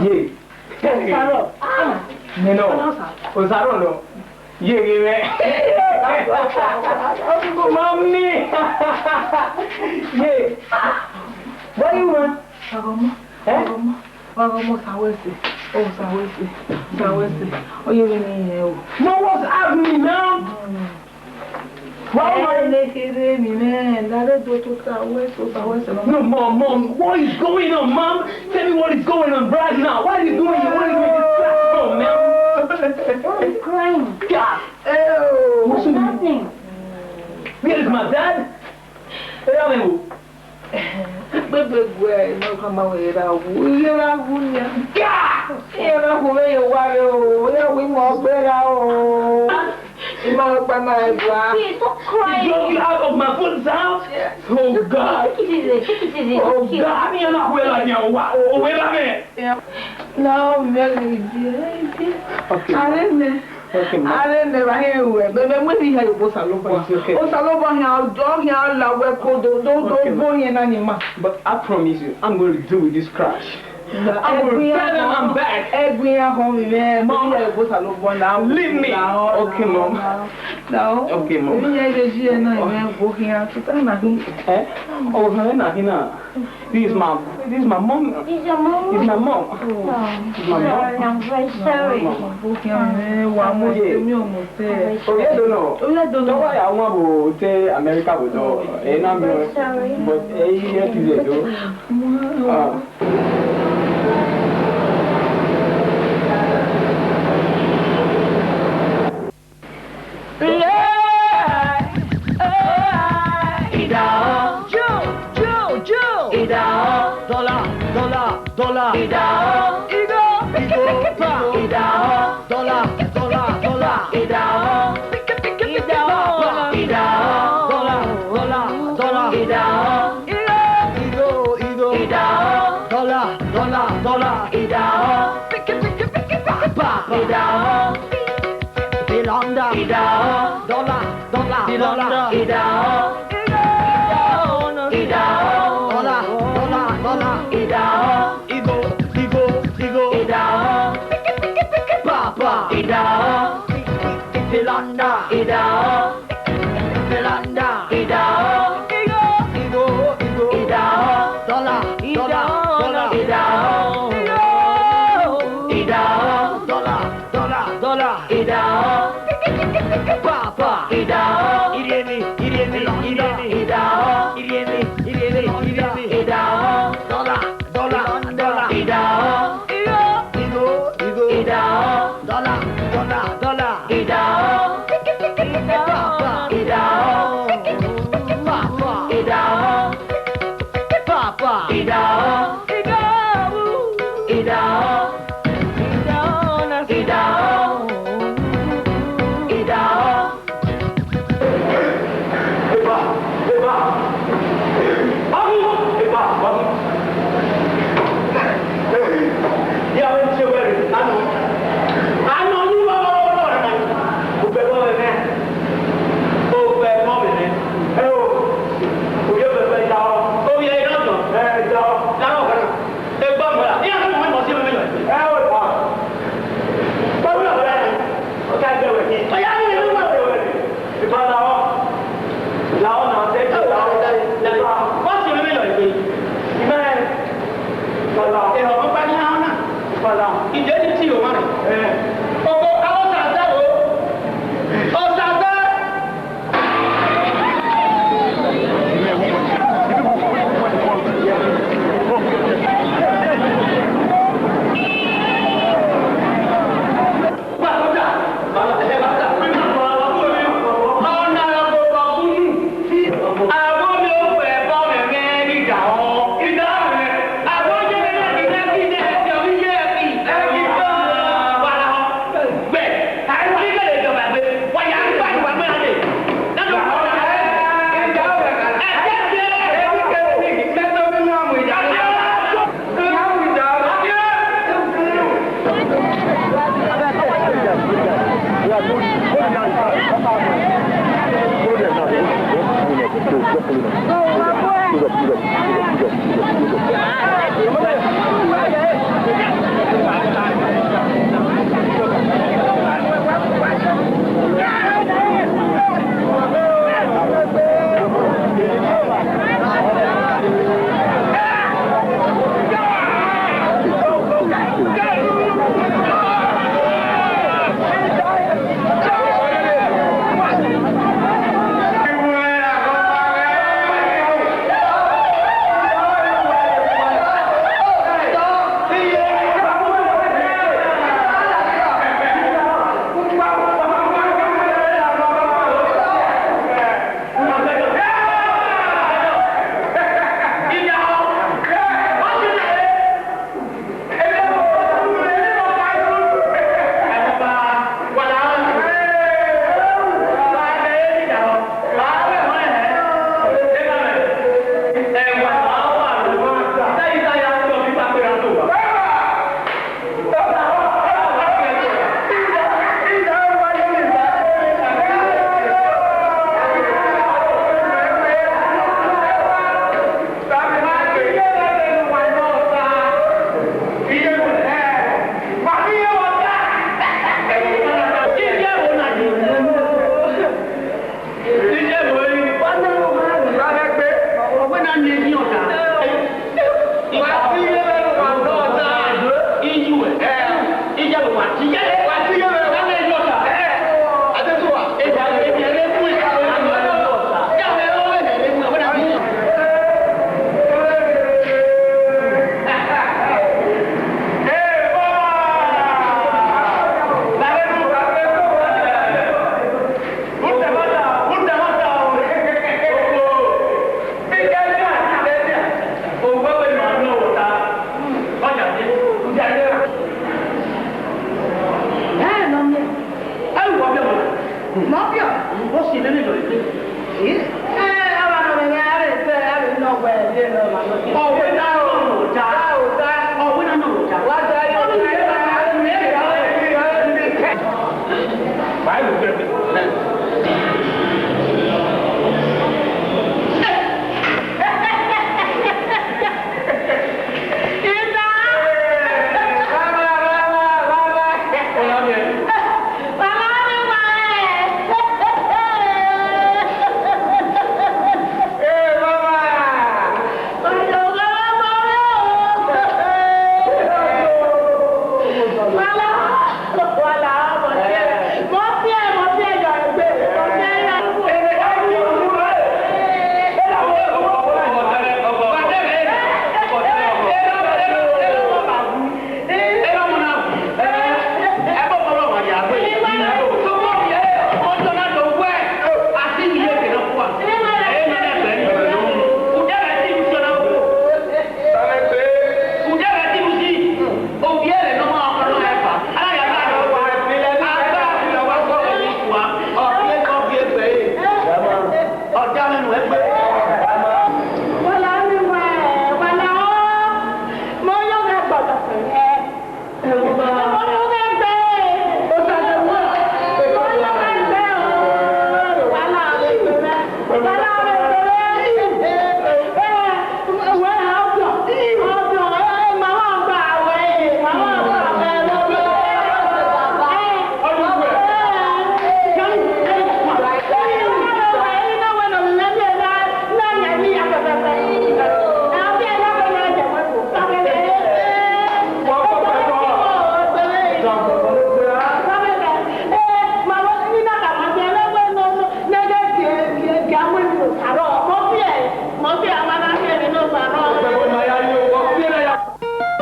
Ye. Osaro. Ah. Nino. Osaro no. Ye, ye, ye. Mami. Ye. What do you want? Agoma. Eh? Agoma. Wa gha ọmọ Osa wẹ ẹse, Osa wẹ ẹse, Osa wẹ ẹse. Ọ ye vbene I rẹn o. Mom, what's happening now? Wa ọmọ. Ẹ ne kherhe emwi mwẹ, la rre do tota wẹ ẹse, Osa wẹ ẹse. No, mom, mom, what is going on, mom? Tell me what is going on right now. What is going on? What is going on? This class, mom, man? Why are you crying? God. What's happening? Where is my dad? Ẹ ra mwẹ o. Ikpegbe guẹ ne ọ khama wẹ I ra wu, I ra wu nian. Ga! I ra wu vbe ye owa rre o, I ra wu ima ọgbe ra o. Ima ọkpa ma ẹdua. Please, stop crying. You, you out of my father's house? Yes. Oh God. Take it easy, take it easy. Oh God, I mean, I'm not well right now. Wa, o, o, where am I? Yeah. No, very good. Okay. Arẹnẹ. Okay, ma. Arẹnẹ, wa he ru ẹmwẹ, mẹ mu emwi hia ye obọ Osanobua. It's okay. Osanobua khian, ọ khian la wẹ ko do, do, do, okay, ma, bo yẹn na ni ma. But I promise you, I'm going to deal with this crash. I will tell them I'm back. Ẹgbin ya họn mi mwẹ, mọ, mu emwi hia ye obọ Osanobua na. Leave me. Okay, mom. No. Okay, mom. Emwi ya ye ji ẹ na, mwẹ bo khian, tuta na hin. Eh? Oh, na hin na. This is my, this is my mom. It's your mom? It's my mom. Oh. It's my mom. Sorry, I'm very sorry. Wa mo se mi o mo se. Oh, yeah, don't know. Oh, yeah, don't know. Don't worry, I want to take America with her. Eh, no, I'm very sorry. But, eh, yeah, today, though. Ah. Idaho. Ju, ju, ju. Idaho. Dọla, dọla, dọla. Idaho. Igho, igho, pa. Idaho. Dọla, dọla, dọla. Idaho. Idaho. Idaho. Dọla, dọla, dọla. Idaho. Igho, igho, igho. Idaho. Dọla, dọla, dọla. Idaho. Pa, pa. Idaho. Filanda. Idaho. Dọla, dọla, dọla. Filanda. Idaho. Idaho. Dọla, dọla, dọla. Idaho. Igho, igho, igho. Idaho. Pa, pa. Idaho. Filanda. Idaho. Filanda. Idaho. Igho, igho, igho. Idaho. Dọla, dọla, dọla. Idaho. Idaho. Dọla, dọla, dọla. Idaho. Pa, pa. Idaho. Iriemi, iriemi, iriemi. Idaho. Iriemi, iriemi, iriemi. Idaho. Dọla, dọla, dọla. Idaho. Igho, igho, igho. Idaho. Dọla, dọla, dọla. Idaho. Idaho. Papa. Idaho. Papa. Idaho. Papa. Idaho. Idaho. Idaho. Idaho. Idaho. Mafia, vbọ si nene nọ egbe? Ẹ, avbe nọ mwẹ mwẹ, avbe nọ wẹ, de nọ ma nọ. Ọ wẹ na nọ ota. A ota. Ọ wẹ na nọ ota. Wa ta yo. Bible says,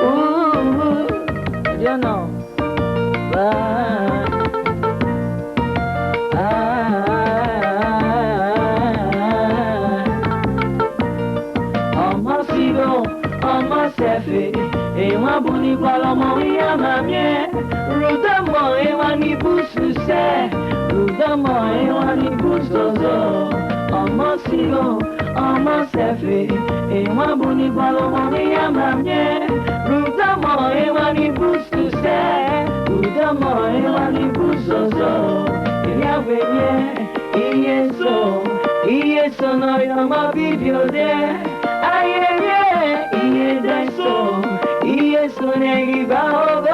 Ooh, you know. Ọmọ sigho, ọmọ sẹfe, emwa bu ni gualọ ọmọ iran ma miẹn. Rhunmwuda ọmọ emwa ni bu sẹ, rhunmwuda ọmọ emwa ni bu zozo. Ọmọ sigho, ọmọ sẹfe, emwa bu ni gualọ ọmọ iran ma miẹn. Rhunmwuda ọmọ emwa ni bu sẹ, rhunmwuda ọmọ emwa ni bu zozo. Iran wẹ yẹn, iye so, iye so. Ọnọyọmọ video dẹ, ayẹyẹ, iye dẹ so, iye so nẹ ghi ba o.